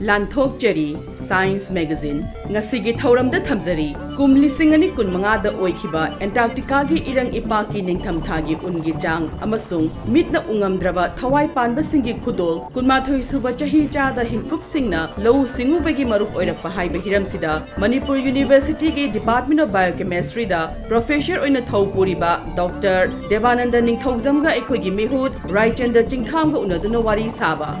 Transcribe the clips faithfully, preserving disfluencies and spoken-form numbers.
ꯇꯥꯟꯊꯣꯛꯆꯔꯤ꯫ Science Magazine ꯉꯁꯤꯒꯤ ꯊꯧꯔꯝꯗ ꯊꯝꯖꯔꯤ꯫ ꯀꯨꯝ ꯂꯤꯁꯤꯡ ꯑꯅꯤ ꯀꯨꯟꯃꯉꯥꯗ ꯑꯣꯏꯈꯤꯕ ꯑꯦꯟꯇꯥꯔꯛꯇꯤꯀꯥꯒꯤ ꯏꯔꯪ ꯏꯄꯥꯛꯀꯤ ꯅꯤꯡꯊꯝꯊꯥꯒꯤ ꯎꯟꯒꯤ ꯆꯥꯡ ꯑꯃꯁꯨꯡ ꯃꯤꯠꯅ ꯎꯉꯝꯗ꯭ꯔꯕ ꯊꯋꯥꯏ ꯄꯥꯟꯕꯁꯤꯡꯒꯤ ꯈꯨꯗꯣꯜ, ꯀꯨꯟꯃꯥꯊꯣꯏ ꯁꯨꯕ ꯆꯍꯤ ꯆꯥꯗ ꯍꯤꯡꯀꯨꯞꯁꯤꯡꯅ ꯂꯧꯎ ꯁꯤꯡꯎꯕꯒꯤ ꯃꯔꯨꯞ ꯑꯣꯏꯔꯛꯄ ꯍꯥꯏꯕ ꯍꯤꯔꯝꯁꯤꯗ ꯃꯅꯤꯄꯨꯔ University ꯒꯤ Department of Biochemistry the professor ꯑꯣꯏꯅ ꯊꯧ ꯄꯨꯔꯤꯕ ꯗꯣꯛꯇꯔ ꯗꯦꯕꯥꯅꯟꯗ ꯅꯤꯡꯊꯧꯖꯝꯒ ꯑꯩꯈꯣꯏꯒꯤ ꯃꯤꯍꯨꯠ ꯔꯥꯏꯆꯟꯗ꯭ꯔ ꯆꯤꯡꯊꯥꯝꯒ ꯎꯅꯗꯨꯅ ꯋꯥꯔꯤ ꯁꯥꯕ꯫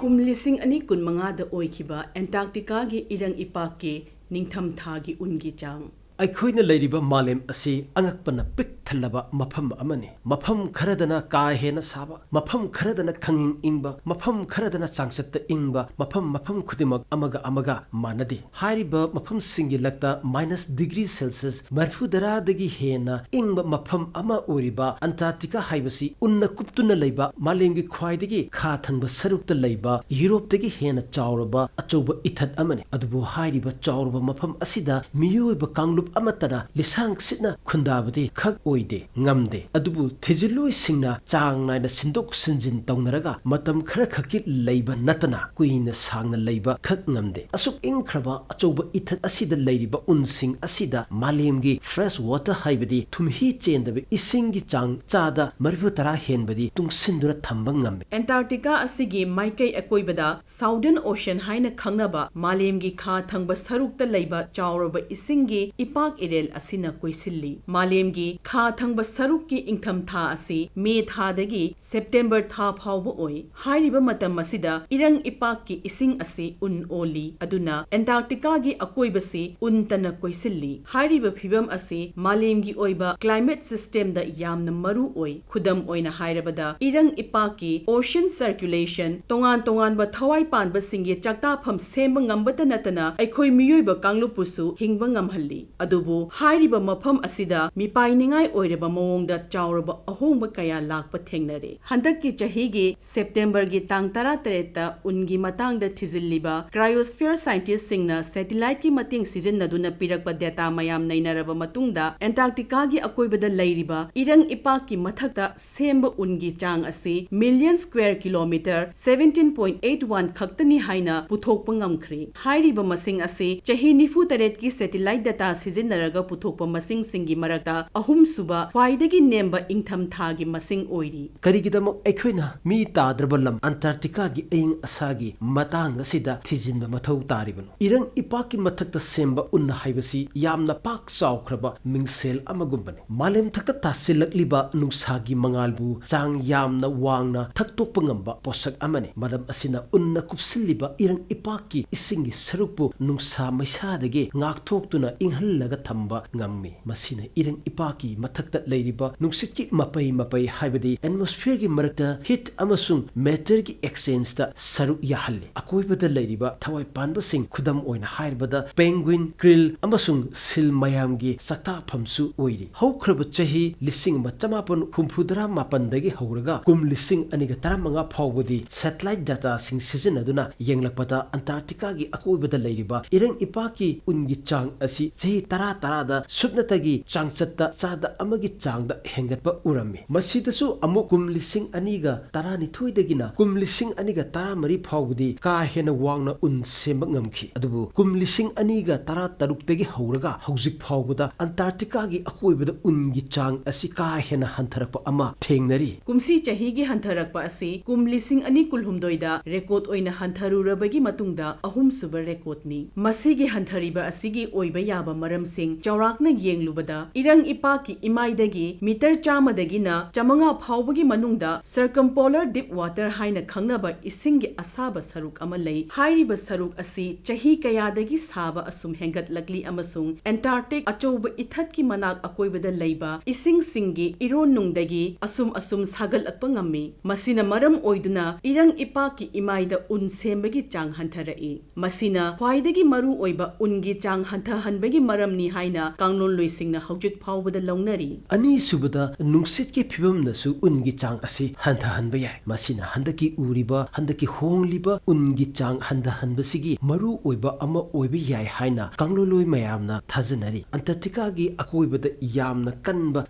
ꯀꯨꯝ ꯂꯤꯁꯤꯡ ꯑꯅꯤ ꯀꯨꯟꯃꯉꯥꯗ ꯑꯣꯏꯈꯤꯕ ꯑꯦꯟꯇꯥꯔꯛꯇꯤꯀꯥꯒꯤ ꯏꯔꯪ ꯏꯄꯥꯛꯀꯤ ꯅꯤꯡꯊꯝꯊꯥꯒꯤ ꯎꯟꯒꯤ ꯆꯥꯡ꯫ ꯑꯩꯈꯣꯏꯅ ꯂꯩꯔꯤꯕ ꯃꯥꯂꯦꯝ ꯑꯁꯤ ꯑꯉꯛꯄꯅ ꯄꯤꯛ ꯊꯜꯂꯕ ꯃꯐꯝ ꯑꯃꯅꯤ꯫ ꯃꯐꯝ ꯈꯔꯗꯅ ꯀꯥ ꯍꯦꯟꯅ ꯁꯥꯕ, ꯃꯐꯝ ꯈꯔꯗꯅ ꯈꯪꯏꯪ ꯏꯪꯕ, ꯃꯐꯝ ꯈꯔꯗꯅ ꯆꯥꯡꯆꯠꯇ ꯏꯪꯕ, ꯃꯐꯝ, ꯃꯐꯝ ꯈꯨꯗꯤꯡꯃꯛ ꯑꯃꯒ ꯑꯃꯒ ꯃꯥꯟꯅꯗꯦ꯫ ꯍꯥꯏꯔꯤꯕ ꯃꯐꯝꯁꯤꯡꯒꯤ ꯂꯛꯇ minus degree Celsius ꯃꯔꯤꯐꯨꯇꯔꯥꯗꯒꯤ ꯍꯦꯟꯅ ꯏꯪꯕ ꯃꯐꯝ ꯑꯃ ꯑꯣꯏꯔꯤꯕ ꯑꯟꯇꯥꯔꯀꯇꯤꯀꯥ ꯍꯥꯏꯕꯁꯤ ꯎꯟꯅ ꯀꯨꯞꯇꯨꯅ ꯂꯩꯕ ꯃꯥꯂꯦꯝꯒꯤ ꯈ꯭ꯋꯥꯏꯗꯒꯤ ꯈꯥ ꯊꯪꯕ ꯁꯔꯨꯛꯇ ꯂꯩꯕ ꯌꯨꯔꯣꯞꯇꯒꯤ ꯍꯦꯟꯅ ꯆꯥꯎꯔꯕ ꯑꯆꯧꯕ ꯏꯊꯠ ꯑꯃꯅꯤ꯫ ꯑꯗꯨꯕꯨ ꯍꯥꯏꯔꯤꯕ ꯆꯥꯎꯔꯕ ꯃꯐꯝ ꯑꯁꯤꯗ ꯃꯤꯑꯣꯏꯕ ꯀꯥꯡꯂꯨꯞ ꯑꯃꯠꯇꯅ ꯂꯤꯁꯥꯡ ꯁꯤꯠꯅ ꯈꯨꯟꯗꯥꯕꯗꯤ ꯈꯛ ꯑꯣꯏꯗꯦ, ꯉꯝꯗꯦ꯫ ꯑꯗꯨꯕꯨ ꯊꯤꯖꯤꯜꯂꯨꯏꯁꯤꯡꯅ ꯆꯥꯡ ꯅꯥꯏꯅ ꯁꯤꯟꯗꯣꯛ ꯁꯤꯟꯖꯤꯟ ꯇꯧꯅꯔꯒ ꯃꯇꯝ ꯈꯔ ꯈꯛꯀꯤ ꯂꯩꯕ ꯅꯠꯇꯅ ꯀꯨꯏꯅ ꯁꯥꯡꯅ ꯂꯩꯕ ꯈꯛ ꯉꯝꯗꯦ꯫ ꯑꯁꯨꯛ ꯏꯪꯈ꯭ꯔꯕ ꯑꯆꯧꯕ ꯏꯊꯠ ꯑꯁꯤꯗ ꯂꯩꯔꯤꯕ ꯎꯟꯁꯤꯡ ꯑꯁꯤꯗ ꯃꯥꯂꯦꯝꯒꯤ fresh water ꯍꯥꯏꯕꯗꯤ ꯊꯨꯝꯍꯤ ꯆꯦꯟꯗꯕ ꯏꯁꯤꯡꯒꯤ ꯆꯥꯡ ꯆꯥꯗ ꯃꯔꯤꯐꯨꯇꯔꯥ ꯍꯦꯟꯕꯗꯤ ꯇꯨꯡꯁꯤꯟꯗꯨꯅ ꯊꯝꯕ ꯉꯝꯃꯤ꯫ ꯑꯦꯟꯇꯥꯔꯀꯇꯤꯀꯥ ꯑꯁꯤꯒꯤ ꯃꯥꯏꯀꯩ ꯑꯀꯣꯏꯕꯗ Southern Ocean ꯍꯥꯏꯅ ꯈꯪꯅꯕ ꯃꯥꯂꯦꯝꯒꯤ ꯈꯥ ꯊꯪꯕ ꯁꯔꯨꯛꯇ ꯂꯩꯕ ꯆꯥꯎꯔꯕ ꯏꯁꯤꯡꯒꯤ ꯏꯄꯥꯛ ꯏꯔꯦꯜ ꯑꯁꯤꯅ ꯀꯣꯏꯁꯤꯜꯂꯤ꯫ ꯃꯥꯂꯦꯝꯒꯤ ꯈꯥ ꯊꯪꯕ ꯁꯔꯨꯛꯀꯤ ꯏꯪꯊꯝꯊꯥ ꯑꯁꯤ ꯃꯦ ꯊꯥꯗꯒꯤ ꯁꯦꯞꯇꯦꯝꯕꯔ ꯊꯥ ꯐꯥꯎꯕ ꯑꯣꯏ꯫ ꯍꯥꯏꯔꯤꯕ ꯃꯇꯝ ꯑꯁꯤꯗ ꯏꯔꯪ ꯏꯄꯥꯛꯀꯤ ꯏꯁꯤꯡ ꯑꯁꯤ ꯎꯟ ꯑꯣꯜꯂꯤ, ꯑꯗꯨꯅ ꯑꯦꯟꯇꯥꯔꯀꯇꯤꯀꯥꯒꯤ ꯑꯀꯣꯏꯕꯁꯤ ꯎꯟꯇꯅ ꯀꯣꯏꯁꯤꯜꯂꯤ꯫ ꯍꯥꯏꯔꯤꯕ ꯐꯤꯚꯝ ꯑꯁꯤ ꯃꯥꯂꯦꯝꯒꯤ ꯑꯣꯏꯕ climate system ꯗ ꯌꯥꯝꯅ ꯃꯔꯨ ꯑꯣꯏ꯫ ꯈꯨꯗꯝ ꯑꯣꯏꯅ ꯍꯥꯏꯔꯕꯗ, ꯏꯔꯪ ꯏꯄꯥꯛꯀꯤ ocean circulation ꯇꯣꯉꯥꯟ ꯇꯣꯉꯥꯟꯕ ꯊꯋꯥꯏ ꯄꯥꯟꯕꯁꯤꯡꯒꯤ ꯆꯥꯛꯇꯥꯐꯝ ꯁꯦꯝꯕ ꯉꯝꯕꯇ ꯅꯠꯇꯅ ꯑꯩꯈꯣꯏ ꯃꯤꯑꯣꯏꯕ ꯀꯥꯡꯂꯨꯞꯄꯨꯁꯨ ꯍꯤꯡꯕ ꯉꯝꯍꯜꯂꯤ꯫ ꯑꯗꯨꯕꯨ ꯍꯥꯏꯔꯤꯕ ꯃꯐꯝ ꯑꯁꯤꯗ ꯃꯤꯄꯥꯏꯅꯤꯡꯉꯥꯏ ꯑꯣꯏꯔꯕ ꯃꯑꯣꯡꯗ ꯆꯥꯎꯔꯕ ꯑꯍꯣꯡꯕ ꯀꯌꯥ ꯂꯥꯛꯄ ꯊꯦꯡꯅꯔꯦ꯫ ꯍꯟꯗꯛꯀꯤ ꯆꯍꯤꯒꯤ ꯁꯦꯞꯇꯦꯝꯕꯔꯒꯤ ꯇꯥꯡ ꯇꯔꯥꯇꯔꯦꯠꯇ ꯎꯟꯒꯤ ꯃꯇꯥꯡꯗ ꯊꯤꯖꯤꯜꯂꯤꯕ cryosphere scientistꯁꯤꯡꯅ satelliteꯀꯤ ꯃꯇꯦꯡ ꯁꯤꯖꯤꯟꯅꯗꯨꯅ ꯄꯤꯔꯛꯄ data ꯃꯌꯥꯝ ꯅꯩꯅꯔꯕ ꯃꯇꯨꯡꯗ, Antarcticaꯒꯤ ꯑꯀꯣꯏꯕꯗ ꯂꯩꯔꯤꯕ ꯏꯔꯪ ꯏꯄꯥꯛꯀꯤ ꯃꯊꯛꯇ ꯁꯦꯝꯕ ꯎꯟꯒꯤ ꯆꯥꯡ ꯑꯁꯤ million square kilometer seventeen point eight one ꯈꯛꯇꯅꯤ ꯍꯥꯏꯅ ꯄꯨꯊꯣꯛꯄ ꯉꯝꯈ꯭ꯔꯦ꯫ ꯍꯥꯏꯔꯤꯕ ꯃꯁꯤꯡ ꯑꯁꯤ ꯆꯍꯤ ꯅꯤꯐꯨ ꯇꯔꯦꯠꯀꯤ satellite data ꯁꯤꯖꯤꯟꯅꯔꯒ ꯄꯨꯊꯣꯛꯄ ꯃꯁꯤꯡꯁꯤꯡꯒꯤ ꯃꯔꯛꯇ ꯑꯍꯨꯝꯁꯨꯕ ꯈ꯭ꯋꯥꯏꯗꯒꯤ ꯅꯦꯝꯕ ꯏꯪꯊꯝꯊꯥꯒꯤ ꯃꯁꯤꯡ ꯑꯣꯏꯔꯤ꯫ ꯀꯔꯤꯒꯤꯗꯃꯛ ꯑꯩꯈꯣꯏꯅ ꯃꯤ ꯇꯥꯗ꯭ꯔꯕ ꯂꯝ Antarcticaꯒꯤ ꯑꯏꯪ ꯑꯁꯥꯒꯤ ꯃꯇꯥꯡ ꯑꯁꯤꯗ ꯊꯤꯖꯤꯟꯕ ꯃꯊꯧ ꯇꯥꯔꯤꯕꯅꯣ? ꯏꯔꯪ ꯏꯄꯥꯛꯀꯤ ꯃꯊꯛꯇ ꯁꯦꯝꯕ ꯎꯟ ꯍꯥꯏꯕꯁꯤ ꯌꯥꯝꯅ ꯄꯥꯛ ꯆꯥꯎꯈ꯭ꯔꯕ ꯃꯤꯡꯁꯦꯜ ꯑꯃꯒꯨꯝꯕꯅꯤ꯫ ꯃꯥꯂꯦꯝ ꯊꯛꯇ ꯇꯥꯁꯤꯜꯂꯛꯂꯤꯕ ꯅꯨꯡꯁꯥꯒꯤ ꯃꯉꯥꯜꯕꯨ ꯆꯥꯡ ꯌꯥꯝꯅ ꯋꯥꯡꯅ ꯊꯛꯇꯣꯛꯄ ꯉꯝꯕ ꯄꯣꯠꯁꯛ ꯑꯃꯅꯤ꯫ ꯃꯔꯝ ꯑꯁꯤꯅ ꯎꯟꯅ ꯀꯨꯞꯁꯤꯜꯂꯤꯕ ꯏꯔꯪ ꯏꯄꯥꯛꯀꯤ ꯏꯁꯤꯡꯒꯤ ꯁꯔꯨꯛꯄꯨ ꯅꯨꯡꯁꯥ ꯃꯩꯁꯥꯗꯒꯤ ꯉꯥꯛꯊꯣꯛꯇꯨꯅ ꯏꯪꯍꯜꯂꯒ ꯊꯝꯕ ꯉꯝꯃꯤ꯫ ꯃꯁꯤꯅ ꯏꯔꯪ ꯏꯄꯥꯛꯀꯤ ꯃꯊꯛꯇ ꯂꯩꯔꯤꯕ ꯅꯨꯡꯁꯤꯠꯀꯤ ꯃꯄꯩ ꯃꯄꯩ, ꯍꯥꯏꯕꯗꯤ atmosphereꯒꯤ ꯃꯔꯛꯇ heat ꯑꯃꯁꯨꯡ matterꯒꯤ exchangeꯇ ꯁꯔꯨꯛ ꯌꯥꯍꯜꯂꯤ꯫ ꯑꯀꯣꯏꯕꯗ ꯂꯩꯔꯤꯕ ꯊꯋꯥꯏ ꯄꯥꯟꯕꯁꯤꯡ, ꯈꯨꯗꯝ ꯑꯣꯏꯅ ꯍꯥꯏꯔꯕꯗ penguin, krill ꯑꯃꯁꯨꯡ seal ꯃꯌꯥꯝꯒꯤ ꯆꯥꯛꯇꯥꯐꯝꯁꯨ ꯑꯣꯏꯔꯤ꯫ ꯍꯧꯈ꯭ꯔꯕ ꯆꯍꯤ ꯂꯤꯁꯤꯡ ꯑꯃ ꯆꯃꯥꯄꯟ ꯍꯨꯝꯐꯨꯇꯔꯥ ꯃꯥꯄꯟꯗꯒꯤ ꯍꯧꯔꯒ ꯀꯨꯝ ꯂꯤꯁꯤꯡ ꯑꯅꯤꯒ ꯇꯔꯥꯃꯉꯥ ꯐꯥꯎꯕꯗꯤ satellite dataꯁꯤꯡ ꯁꯤꯖꯤꯟꯅꯗꯨꯅ ꯌꯦꯡꯂꯛꯄꯗ Antarcticaꯒꯤ ꯑꯀꯣꯏꯕꯗ ꯂꯩꯔꯤꯕ ꯏꯔꯪ ꯏꯄꯥꯛꯀꯤ ꯎꯟꯒꯤ ꯆꯥꯡ ꯑꯁꯤ ꯆꯍꯤ ꯇꯔꯥ ꯇꯔꯥꯗ ꯁꯨꯞꯅꯇꯒꯤ ꯆꯥꯡꯆꯠꯇ ꯆꯥꯗ ꯑꯃꯒꯤ ꯆꯥꯡꯗ ꯍꯦꯟꯒꯠꯄ ꯎꯔꯝꯃꯤ꯫ ꯃꯁꯤꯗꯁꯨ ꯑꯃꯨꯛ ꯀꯨꯝ ꯂꯤꯁꯤꯡ ꯑꯅꯤꯒ ꯇꯔꯥꯅꯤꯊꯣꯏꯗꯒꯤꯅ ꯀꯨꯝ ꯂꯤꯁꯤꯡ ꯑꯅꯤꯒ ꯇꯔꯥꯃꯔꯤ ꯐꯥꯎꯕꯗꯤ ꯀꯥ ꯍꯦꯟꯅ ꯋꯥꯡꯅ ꯎꯟ ꯁꯦꯝꯕ ꯉꯝꯈꯤ꯫ ꯑꯗꯨꯕꯨ ꯀꯨꯝ ꯂꯤꯁꯤꯡ ꯑꯅꯤꯒ ꯇꯔꯥꯇꯔꯨꯛꯇꯒꯤ ꯍꯧꯔꯒ ꯍꯧꯖꯤꯛ ꯐꯥꯎꯕꯗ Antarcticaꯒꯤ ꯑꯀꯣꯏꯕꯗ ꯎꯟꯒꯤ ꯆꯥꯡ ꯑꯁꯤ ꯀꯥ ꯍꯦꯟꯅ ꯍꯟꯊꯔꯛꯄ ꯑꯃ ꯊꯦꯡꯅꯔꯤ꯫ ꯀꯨꯝꯁꯤ ꯆꯍꯤꯒꯤ ꯍꯟꯊꯔꯛꯄ ꯑꯁꯤ ꯀꯨꯝ ꯂꯤꯁꯤꯡ ꯑꯅꯤ ꯀꯨꯟꯍꯨꯝꯗꯣꯏꯗ record ꯑꯣꯏꯅ ꯍꯟꯊꯔꯨꯔꯕꯒꯤ ꯃꯇꯨꯡꯗ ꯑꯍꯨꯝꯁꯨꯕ recordꯅꯤ꯫ ꯃꯁꯤꯒꯤ ꯍꯟꯊꯔꯤꯕ ꯑꯁꯤꯒꯤ ꯑꯣꯏꯕ ꯌꯥꯕ ꯃꯔꯝꯁꯤꯡ ꯆꯥꯎꯔꯥꯛꯅ ꯌꯦꯡꯂꯨꯕꯗ, ꯏꯔꯪ ꯏꯄꯥꯛꯀꯤ ꯏꯃꯥꯏꯗꯒꯤ meter ꯆꯥꯝꯃꯗꯒꯤꯅ ꯆꯥꯃꯉꯥ ꯐꯥꯎꯕꯒꯤ ꯃꯅꯨꯡꯗ circumpolar deep water ꯍꯥꯏꯅ ꯈꯪꯅꯕ ꯏꯁꯤꯡꯒꯤ ꯑꯁꯥꯕ ꯁꯔꯨꯛ ꯑꯃ ꯂꯩ꯫ ꯍꯥꯏꯔꯤꯕ ꯁꯔꯨꯛ ꯑꯁꯤ ꯆꯍꯤ ꯀꯌꯥꯗꯒꯤ ꯁꯥꯕ ꯑꯁꯨꯝ ꯍꯦꯟꯒꯠꯂꯛꯂꯤ ꯑꯃꯁꯨꯡ Antarctic ꯑꯆꯧꯕ ꯏꯊꯠꯀꯤ ꯃꯅꯥꯛ ꯑꯀꯣꯏꯕꯗ ꯂꯩꯕ ꯏꯁꯤꯡꯁꯤꯡꯒꯤ ꯏꯔꯣꯟꯅꯨꯡꯗꯒꯤ ꯑꯁꯨꯝ ꯑꯁꯨꯝ ꯁꯥꯒꯠꯂꯛꯄ ꯉꯝꯃꯤ꯫ ꯃꯁꯤꯅ ꯃꯔꯝ ꯑꯣꯏꯗꯨꯅ ꯏꯔꯪ ꯏꯄꯥꯛꯀꯤ ꯏꯃꯥꯏꯗ ꯎꯟ ꯁꯦꯝꯕꯒꯤ ꯆꯥꯡ ꯍꯟꯊꯔꯛꯏ꯫ ꯃꯁꯤꯅ ꯈ꯭ꯋꯥꯏꯗꯒꯤ ꯃꯔꯨ ꯑꯣꯏꯕ ꯎꯟꯒꯤ ꯆꯥꯡ ꯍꯟꯊꯍꯟꯕꯒꯤ ꯃꯔꯝꯅꯤ ꯍꯥꯏꯅ ꯀꯥꯡꯂꯣꯟꯂꯣꯏꯁꯤꯡꯅ ꯍꯧꯖꯤꯛ ꯐꯥꯎꯕꯗ ꯂꯧꯅꯔꯤ꯫ ꯑꯅꯤꯁꯨꯕꯗ, ꯅꯨꯡꯁꯤꯠꯀꯤ ꯐꯤꯕꯝꯅꯁꯨ ꯎꯟꯒꯤ ꯆꯥꯡ ꯑꯁꯤ ꯍꯟꯊꯍꯟꯕ ꯌꯥꯏ꯫ ꯃꯁꯤꯅ ꯍꯟꯗꯛꯀꯤ ꯎꯔꯤꯕ, ꯍꯟꯗꯛꯀꯤ ꯍꯣꯡꯂꯤꯕ ꯎꯟꯒꯤ ꯆꯥꯡ ꯍꯟꯊꯍꯟꯕꯁꯤꯒꯤ ꯃꯔꯨ ꯑꯣꯏꯕ ꯑꯃ ꯑꯣꯏꯕ ꯌꯥꯏ ꯍꯥꯏꯅ ꯀꯥꯡꯂꯣꯟꯂꯣꯏ ꯃꯌꯥꯝꯅ ꯊꯥꯖꯅꯔꯤ꯫ ꯑꯟꯇꯥꯔꯀꯇꯤꯀꯥꯒꯤ ꯑꯀꯣꯏꯕꯗ ꯌꯥꯝꯅ ꯀꯟꯕ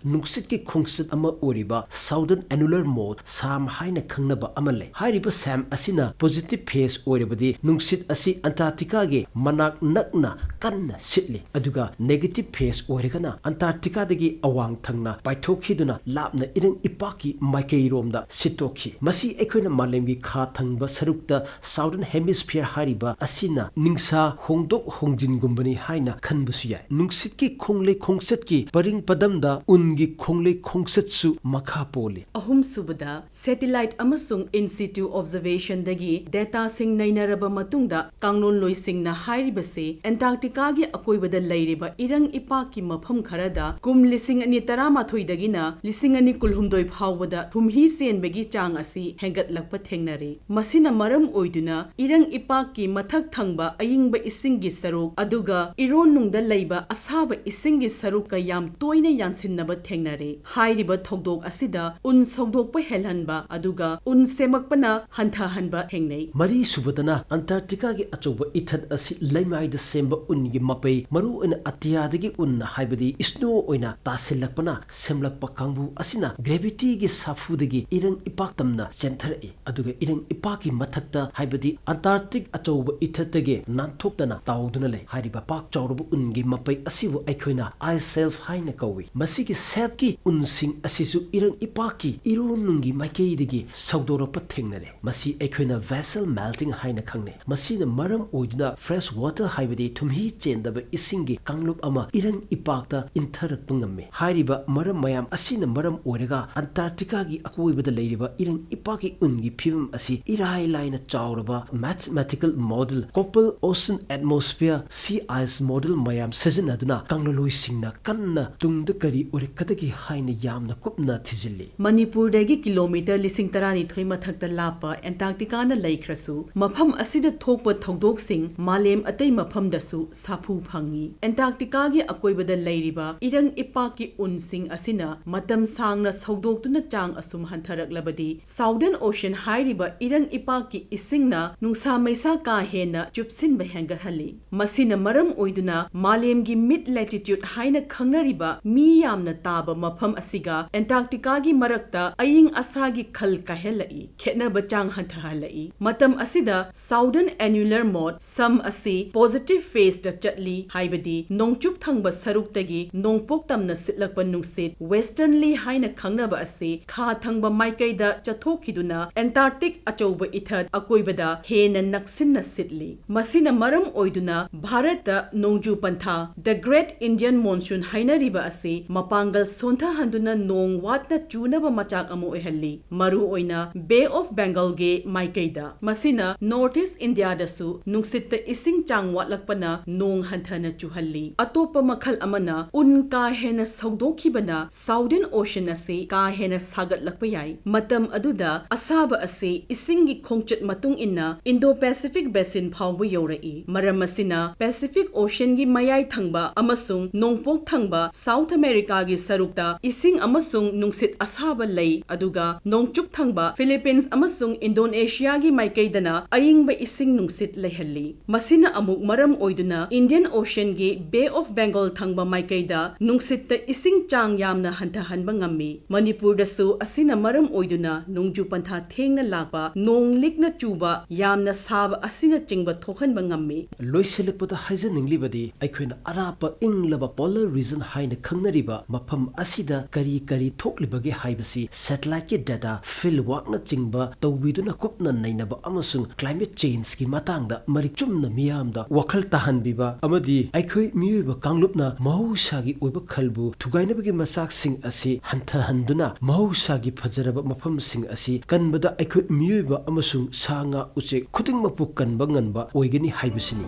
ꯅꯨꯡꯁꯤꯠꯀꯤ ꯈꯣꯡꯆꯠ ꯑꯃ ꯑꯣꯏꯔꯤꯕ Southern Annular Mode, SAM ꯍꯥꯏꯅ ꯈꯪꯅꯕ ꯑꯃ ꯂꯩ꯫ ꯍꯥꯏꯔꯤꯕ SAM ꯑꯁꯤꯅ positive phase ꯑꯣꯏꯔꯕꯗꯤ ꯅꯨꯡꯁꯤꯠ ꯑꯁꯤ ꯑꯟꯇꯥꯔꯀꯇꯤꯀꯥꯒꯤ ꯃꯅꯥꯛ ꯅꯛꯅ ꯀꯟꯅ ꯁꯤꯠꯂꯤ, ꯑꯗꯨꯒ negative phase ꯑꯣꯏꯔꯒꯅ ꯑꯟꯇꯥꯔꯀꯇꯤꯀꯥꯗꯒꯤ ꯑꯋꯥꯡ ꯊꯪꯅ ꯄꯥꯏꯊꯣꯛꯈꯤꯗꯨꯅ ꯂꯥꯞꯅ ꯏꯔꯪ ꯏꯄꯥꯛꯀꯤ ꯃꯥꯏꯀꯩꯔꯣꯝꯗ ꯁꯤꯠꯇꯣꯛꯈꯤ꯫ ꯃꯁꯤ ꯑꯩꯈꯣꯏꯅ ꯃꯥꯂꯦꯝꯒꯤ ꯈꯥ ꯊꯪꯕ ꯁꯔꯨꯛꯇ Southern Hemisphere ꯍꯥꯏꯔꯤꯕ ꯑꯁꯤꯅ ꯅꯤꯡꯁꯥ ꯍꯣꯡꯗꯣꯛ ꯍꯣꯡꯖꯤꯟꯒꯨꯝꯕꯅꯤ ꯍꯥꯏꯅ ꯈꯟꯕꯁꯨ ꯌꯥꯏ꯫ ꯅꯨꯡꯁꯤꯠꯀꯤ ꯈꯣꯡꯂꯩ ꯈꯣꯡꯆꯠꯀꯤ ꯄꯔꯤꯡ ꯄꯗꯝꯗ ꯎꯟꯒꯤ ꯈꯣꯡꯂꯩ ꯈꯣꯡꯆꯠꯁꯨ ꯃꯈꯥ ꯄꯣꯜꯂꯤ꯫ ꯑꯍꯨꯝꯁꯨꯕꯗ, satellite ꯑꯃꯁꯨꯡ in situ observationꯗꯒꯤ dataꯁꯤꯡ ꯅꯩꯅꯔꯕ ꯃꯇꯨꯡꯗ, ꯀꯥꯡꯂꯣꯟꯂꯣꯏꯁꯤꯡꯅ ꯍꯥꯏꯔꯤꯕꯁꯤ ꯑꯦꯟꯇꯥꯔꯀꯇꯤꯀꯥꯒꯤ ꯑꯀꯣꯏꯕꯗ ꯂꯩꯔꯤꯕ ꯏꯔꯪ ꯏꯄꯥꯛꯀꯤ ꯃꯐꯝ ꯈꯔꯗ ꯀꯨꯝ ꯂꯤꯁꯤꯡ ꯑꯅꯤ ꯇꯔꯥꯃꯥꯊꯣꯏꯗꯒꯤꯅ ꯂꯤꯁꯤꯡ ꯑꯅꯤ ꯀꯨꯟꯍꯨꯝꯗꯣꯏ ꯐꯥꯎꯕꯗ ꯊꯨꯝꯍꯤ ꯆꯦꯟꯕꯒꯤ ꯆꯥꯡ ꯑꯁꯤ ꯍꯦꯟꯒꯠꯂꯛꯄ ꯊꯦꯡꯅꯔꯦ꯫ ꯃꯁꯤꯅ ꯃꯔꯝ ꯑꯣꯏꯗꯨꯅ ꯏꯔꯪ ꯏꯄꯥꯛꯀꯤ ꯃꯊꯛ ꯊꯪꯕ ꯑꯏꯪꯕ ꯏꯁꯤꯡꯒꯤ ꯁꯔꯨꯛ ꯑꯗꯨꯒ ꯏꯔꯣꯟꯅꯨꯡꯗ ꯂꯩꯕ ꯑꯁꯥꯕ ꯏꯁꯤꯡꯒꯤ ꯁꯔꯨꯛꯀ ꯌꯥꯝ ꯇꯣꯏꯅ ꯌꯥꯟꯁꯤꯟꯅꯕ ꯊꯦꯡꯅꯔꯦ꯫ ꯍꯥꯏꯔꯤꯕ ꯊꯧꯗꯣꯛ ꯑꯁꯤꯗ ꯎꯟ ꯁꯧꯗꯣꯛꯄ ꯍꯦꯜꯍꯟꯕ ꯑꯗꯨꯒ ꯎꯟ ꯁꯦꯝꯃꯛꯄꯅ ꯍꯟꯊꯍꯟꯕ ꯊꯦꯡꯅꯩ꯫ ꯃꯔꯤꯁꯨꯕꯗꯅ, ꯑꯟꯇꯥꯔꯀꯇꯤꯀꯥꯒꯤ ꯑꯆꯧꯕ ꯏꯊꯠ ꯑꯁꯤ ꯂꯩꯃꯥꯏꯗ ꯁꯦꯝꯕ ꯎꯟꯒꯤ ꯃꯄꯩ, ꯃꯔꯨꯑꯣꯏꯅ ꯑꯇꯤꯌꯥꯗꯒꯤ ꯎꯟ ꯍꯥꯏꯕꯗꯤ snow ꯑꯣꯏꯅ ꯇꯥꯁꯤꯜꯂꯛꯄꯅ ꯁꯦꯝꯂꯛꯄ ꯀꯥꯡꯕꯨ ꯑꯁꯤꯅ gravityꯒꯤ ꯁꯥꯐꯨꯗꯒꯤ ꯏꯔꯪ ꯏꯄꯥꯛ ꯇꯝꯅ ꯆꯦꯟꯊꯔꯛꯏ꯫ ꯑꯗꯨꯒ ꯏꯔꯪ ꯏꯄꯥꯛꯀꯤ ꯃꯊꯛꯇ, ꯍꯥꯏꯕꯗꯤ Antarctic ꯑꯆꯧꯕ ꯏꯊꯠꯇꯒꯤ ꯅꯥꯟꯊꯣꯛꯇꯅ ꯇꯥꯎꯗꯨꯅ ꯂꯩ꯫ ꯍꯥꯏꯔꯤꯕ ꯄꯥꯛ ꯆꯥꯎꯔꯕ ꯎꯟꯒꯤ ꯃꯄꯩ ꯑꯁꯤꯕꯨ ꯑꯩꯈꯣꯏꯅ ice shelf ꯍꯥꯏꯅ ꯀꯧꯏ꯫ ꯃꯁꯤꯒꯤ shelfꯀꯤ ꯎꯟꯁꯤꯡ ꯑꯁꯤꯁꯨ ꯏꯔꯪ ꯏꯄꯥꯛꯀꯤ ꯏꯔꯣꯟꯅꯨꯡꯒꯤ ꯃꯥꯏꯀꯩꯗꯒꯤ ꯁꯧꯗꯣꯔꯛꯄ ꯊꯦꯡꯅꯔꯦ꯫ ꯃꯁꯤ ꯑꯩꯈꯣꯏꯅ vessel melting ꯍꯥꯏꯅ ꯈꯪꯅꯩ꯫ ꯃꯁꯤꯅ ꯃꯔꯝ ꯑꯣꯏꯗꯨꯅ fresh water, ꯍꯥꯏꯕꯗꯤ ꯊꯨꯝꯍꯤ ꯆꯦꯟꯗꯕ ꯏꯁꯤꯡꯒꯤ ꯀꯥꯡꯂꯨꯞ ꯑꯃ ꯏꯔꯪ ꯏꯄꯥꯛꯇ ꯏꯟꯊꯔꯛꯄ ꯉꯝꯃꯤ꯫ ꯍꯥꯏꯔꯤꯕ ꯃꯔꯝ ꯃꯌꯥꯝ ꯑꯁꯤꯅ ꯃꯔꯝ ꯑꯣꯏꯔꯒ Antarcticaꯒꯤ ꯑꯀꯣꯏꯕꯗ ꯂꯩꯔꯤꯕ ꯏꯔꯪ ꯏꯄꯥꯛꯀꯤ ꯎꯟꯒꯤ ꯐꯤꯕꯝ ꯑꯁꯤ ꯏꯔꯥꯏ ꯂꯥꯏꯅ ꯆꯥꯎꯔꯕ mathematical model, Köppel Ocean Atmosphere Sea Ice Model ꯃꯌꯥꯝ ꯁꯤꯖꯤꯟꯅꯗꯨꯅ ꯀꯪꯂꯂꯣꯏꯁꯤꯡꯅ ꯀꯟꯅ ꯇꯨꯡꯗ ꯀꯔꯤ ꯑꯣꯏꯔꯛꯀꯗꯒꯦ ꯍꯥꯏꯅ ꯌꯥꯝꯅ ꯀꯨꯞꯅ ꯊꯤꯖꯤꯜꯂꯤ꯫ ꯃꯅꯤꯄꯨꯔꯗꯒꯤ kilometre ꯂꯤꯁꯤꯡ ꯇꯔꯥꯅꯤꯊꯣꯏ ꯃꯊꯛꯇ ꯂꯥꯞꯄ Antarcticaꯅ ꯂꯩꯈ꯭ꯔꯁꯨ, ꯃꯐꯝ ꯑꯁꯤꯗ ꯊꯣꯛꯄ ꯊꯧꯗꯣꯛꯁꯤꯡ ꯃꯥꯂꯦꯝ ꯑꯇꯩ ꯃꯐꯝꯗꯁꯨ ꯁꯥꯐꯨ ꯐꯪꯏ꯫ Antarcticaꯒꯤ ꯑꯀꯣꯏꯕꯗ ꯂꯩꯔꯤꯕ ꯏꯔꯪ ꯏꯄꯥꯛꯀꯤ ꯎꯟꯁꯤꯡ ꯑꯁꯤꯅ ꯃꯇꯝ ꯁꯥꯡꯅ ꯁꯧꯗꯣꯛꯇꯨꯅ ꯆꯥꯡ ꯑꯁꯨꯝ ꯍꯟꯊꯔꯛꯂꯕꯗꯤ, Southern Ocean ꯍꯥꯏꯔꯤꯕ ꯏꯔꯪ ꯏꯄꯥꯛꯀꯤ ꯏꯁꯤꯡꯅ ꯅꯨꯡꯁꯥ ꯃꯩꯁꯥ ꯀꯥ ꯍꯦꯟꯅ ꯆꯨꯞꯁꯤꯟꯕ ꯍꯦꯟꯒꯠꯍꯜꯂꯤ꯫ ꯃꯁꯤꯅ ꯃꯔꯝ ꯑꯣꯏꯗꯨꯅ ꯃꯥꯂꯦꯝꯒꯤ mid latitude ꯍꯥꯏꯅ ꯈꯪꯅꯔꯤꯕ ꯃꯤ ꯌꯥꯝꯅ ꯇꯥꯕ ꯃꯐꯝ ꯑꯁꯤꯒ Antarctica ꯒꯤ ꯃꯔꯛꯇ ꯑꯏꯪ ꯑꯁꯥꯒꯤ ꯈꯜ ꯀꯥꯏꯍꯜꯂꯛꯏ꯫ ꯈꯦꯠꯅꯕ ꯆꯥꯡ ꯍꯟꯊꯍꯜꯂꯛꯏ꯫ ꯃꯇꯝ ꯑꯁꯤꯗ Southern Annular Mode, ꯁꯝ ꯑꯁꯤ positive phase ꯇ ꯆꯠꯂꯤ, ꯍꯥꯏꯕꯗꯤ ꯅꯣꯡꯆꯨꯞ ꯊꯪꯕ ꯁꯔꯨꯛꯇꯒꯤ ꯅꯣꯡꯄꯣꯛ ꯇꯝꯅ ꯁꯤꯠꯂꯛꯄ ꯅꯨꯡꯁꯤꯠ, westerly ꯍꯥꯏꯅ ꯈꯪꯅꯕ ꯑꯁꯤ ꯈꯥ ꯊꯪꯕ ꯃꯥꯏꯀꯩꯗ ꯆꯠꯊꯣꯛꯈꯤꯗꯨꯅ Antarctic ꯑꯆꯧꯕ ꯏꯊꯠ ꯑꯀꯣꯏꯕꯗ ꯍꯦꯟꯅ ꯅꯛꯁꯤꯟꯅ ꯁꯤꯠꯂꯤ꯫ ꯃꯁꯤꯅ ꯃꯔꯝ ꯑꯣꯏꯗꯨꯅ ꯚꯥꯔꯠꯇ ꯅꯣꯡꯖꯨ ꯄꯟꯊꯥ, the Great Indian Monsoon ꯍꯥꯏꯅꯔꯤꯕ ꯑꯁꯤ ꯃꯄꯥꯡꯒꯜ ꯁꯣꯟꯊꯍꯟꯗꯨꯅ ꯅꯣꯡ ꯋꯥꯠꯅ ꯆꯨꯅꯕ ꯃꯆꯥꯛ ꯑꯃ ꯑꯣꯏꯍꯜꯂꯤ꯫ ꯃꯔꯨꯑꯣꯏꯅ Bay of Bengal ꯒꯤ ꯃꯥꯏꯀꯩꯗ꯫ ꯃꯁꯤꯅ North East India ꯗꯁꯨ ꯅꯨꯡꯁꯤꯠꯇ ꯏꯁꯤꯡ ꯆꯥꯡ ꯋꯥꯠꯂꯛꯄꯅ ꯅꯣꯡ ꯍꯟꯊꯅ ꯆꯨꯍꯜꯂꯤ꯫ ꯑꯇꯣꯞꯄ ꯃꯈꯜ ꯑꯃꯅ ꯎꯟ ꯀꯥ ꯍꯦꯟꯅ ꯁꯧꯗꯣꯛꯈꯤꯕꯅ Southern Ocean ꯑꯁꯤ ꯀꯥ ꯍꯦꯟꯅ ꯁꯥꯒꯠꯂꯛꯄ ꯌꯥꯏ꯫ ꯃꯇꯝ ꯑꯗꯨꯗ ꯑꯁꯥꯕ ꯑꯁꯤ ꯏꯁꯤꯡꯒꯤ ꯈꯣꯡꯆꯠ ꯃꯇꯨꯡ ꯏꯟꯅ Indo-Pacific Basin ꯐꯥꯎꯕ ꯌꯧꯔꯛꯏ꯫ ꯃꯔꯝ ꯑꯁꯤꯅ Pacific Ocean ꯒꯤ ꯃꯌꯥꯏ ꯊꯪꯕ ꯑꯃꯁꯨꯡ ꯅꯣꯡꯄꯣꯛ ꯊꯪꯕ South America ꯒꯤ ꯁꯔꯨꯛꯇ ꯏꯁꯤꯡ ꯑꯃꯁꯨꯡ ꯅꯨꯡꯁꯤꯠ ꯑꯁꯥꯕ ꯂꯩ, ꯑꯗꯨꯒ ꯅꯣꯡꯆꯨꯞ ꯊꯪꯕ Philippines ꯑꯃꯁꯨꯡ Indonesia ꯒꯤ ꯃꯥꯏꯀꯩꯗꯅ ꯑꯏꯪꯕ ꯏꯁꯤꯡ ꯅꯨꯡꯁꯤꯠ ꯂꯩꯍꯜꯂꯤ꯫ ꯃꯁꯤꯅ ꯑꯃꯨꯛ ꯃꯔꯝ ꯑꯣꯏꯗꯨꯅ Indian Ocean ꯒꯤ Bay of Bengal ꯊꯪꯕ ꯃꯥꯏꯀꯩꯗ ꯅꯨꯡꯁꯤꯠꯇ ꯏꯁꯤꯡ ꯆꯥꯡ ꯌꯥꯝꯅ ꯍꯟꯊꯍꯟꯕ ꯉꯝꯃꯤ꯫ ꯃꯅꯤꯄꯨꯔꯗꯁꯨ ꯑꯁꯤꯅ ꯃꯔꯝ ꯑꯣꯏꯗꯨꯅ ꯅꯣꯡꯖꯨ ꯄꯟꯊꯥ ꯊꯦꯡꯅ ꯂꯥꯛꯄ, ꯅꯣꯡ ꯂꯤꯛꯅ ꯆꯨꯕ, ꯌꯥꯝꯅ ꯁꯥꯕ ꯑꯁꯤꯅꯆꯤꯡꯕ ꯊꯣꯛꯍꯟꯕ ꯉꯝꯃꯤ꯫ ꯂꯣꯏꯁꯤꯜꯂꯛꯄꯗ ꯍꯥꯏꯖꯅꯤꯡꯂꯤꯕꯗꯤ, ꯑꯩꯈꯣꯏꯅ ꯑꯔꯥꯞꯄ ꯏꯪꯂꯕ polar region ꯍꯥꯏꯅ ꯈꯪꯅꯔꯤꯕ ꯃꯐꯝ ꯑꯁꯤꯗ ꯀꯔꯤ ꯀꯔꯤ ꯊꯣꯛꯂꯤꯕꯒꯦ ꯍꯥꯏꯕꯁꯤ satellite ꯀꯤ data, field work ꯅꯆꯤꯡꯕ ꯇꯧꯕꯤꯗꯨꯅ ꯀꯨꯞꯅ ꯅꯩꯅꯕ ꯑꯃꯁꯨꯡ climate change ꯀꯤ ꯃꯇꯥꯡꯗ ꯃꯔꯤꯛ ꯆꯨꯝꯅ ꯃꯤꯌꯥꯝꯗ ꯋꯥꯈꯜ ꯇꯥꯍꯟꯕꯤꯕ ꯑꯃꯗꯤ ꯑꯩꯈꯣꯏ ꯃꯤꯑꯣꯏꯕ ꯀꯥꯡꯂꯨꯞꯅ ꯃꯍꯧꯁꯥꯒꯤ ꯑꯣꯏꯕ ꯈꯜꯕꯨ ꯊꯨꯒꯥꯏꯅꯕꯒꯤ ꯃꯆꯥꯛꯁꯤꯡ ꯑꯁꯤ ꯍꯟꯊꯍꯟꯗꯨꯅ ꯃꯍꯧꯁꯥꯒꯤ ꯐꯖꯔꯕ ꯃꯐꯝꯁꯤꯡ ꯑꯁꯤ ꯀꯟꯕꯗ ꯑꯩꯈꯣꯏ ꯃꯤꯑꯣꯏꯕ ꯑꯃꯁꯨꯡ ꯁꯥ ꯉꯥ ꯎꯆꯦꯛ ꯈꯨꯗꯤꯡꯃꯛꯄꯨ ꯀꯟꯕ ꯉꯝꯕ ꯑꯣꯏꯒꯅꯤ ꯍꯥꯏꯕꯁꯤꯅꯤ꯫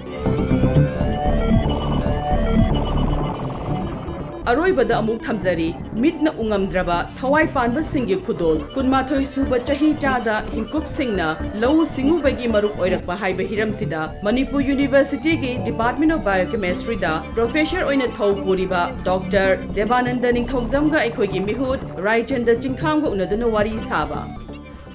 ꯑꯔꯣꯏꯕꯗ ꯑꯃꯨꯛ ꯊꯝꯖꯔꯤ, ꯃꯤꯠꯅ ꯎꯉꯝꯗ꯭ꯔꯕ ꯊꯋꯥꯏ ꯄꯥꯟꯕꯁꯤꯡꯒꯤ ꯈꯨꯗꯣꯜ, ꯀꯨꯟꯃꯥꯊꯣꯏ ꯁꯨꯕ ꯆꯍꯤ ꯆꯥꯗ ꯍꯤꯡꯀꯨꯞꯁꯤꯡꯅ ꯂꯧꯎ ꯁꯤꯡꯎꯕꯒꯤ ꯃꯔꯨꯞ ꯑꯣꯏꯔꯛꯄ ꯍꯥꯏꯕ ꯍꯤꯔꯝꯁꯤꯗ ꯃꯅꯤꯄꯨꯔ ꯌꯨꯅꯤꯚꯔꯁꯤꯇꯤꯒꯤ Department of Biochemistryꯗ professor ꯑꯣꯏꯅ ꯊꯧ ꯄꯨꯔꯤꯕ ꯗꯣꯛꯇꯔ ꯗꯦꯕꯥꯅꯟꯗ ꯅꯤꯡꯊꯧꯖꯝꯒ ꯑꯩꯈꯣꯏꯒꯤ ꯃꯤꯍꯨꯠ ꯔꯥꯏꯆꯟꯗ꯭ꯔ ꯆꯤꯡꯊꯥꯝꯒ ꯎꯅꯗꯨꯅ ꯋꯥꯔꯤ ꯁꯥꯕ꯫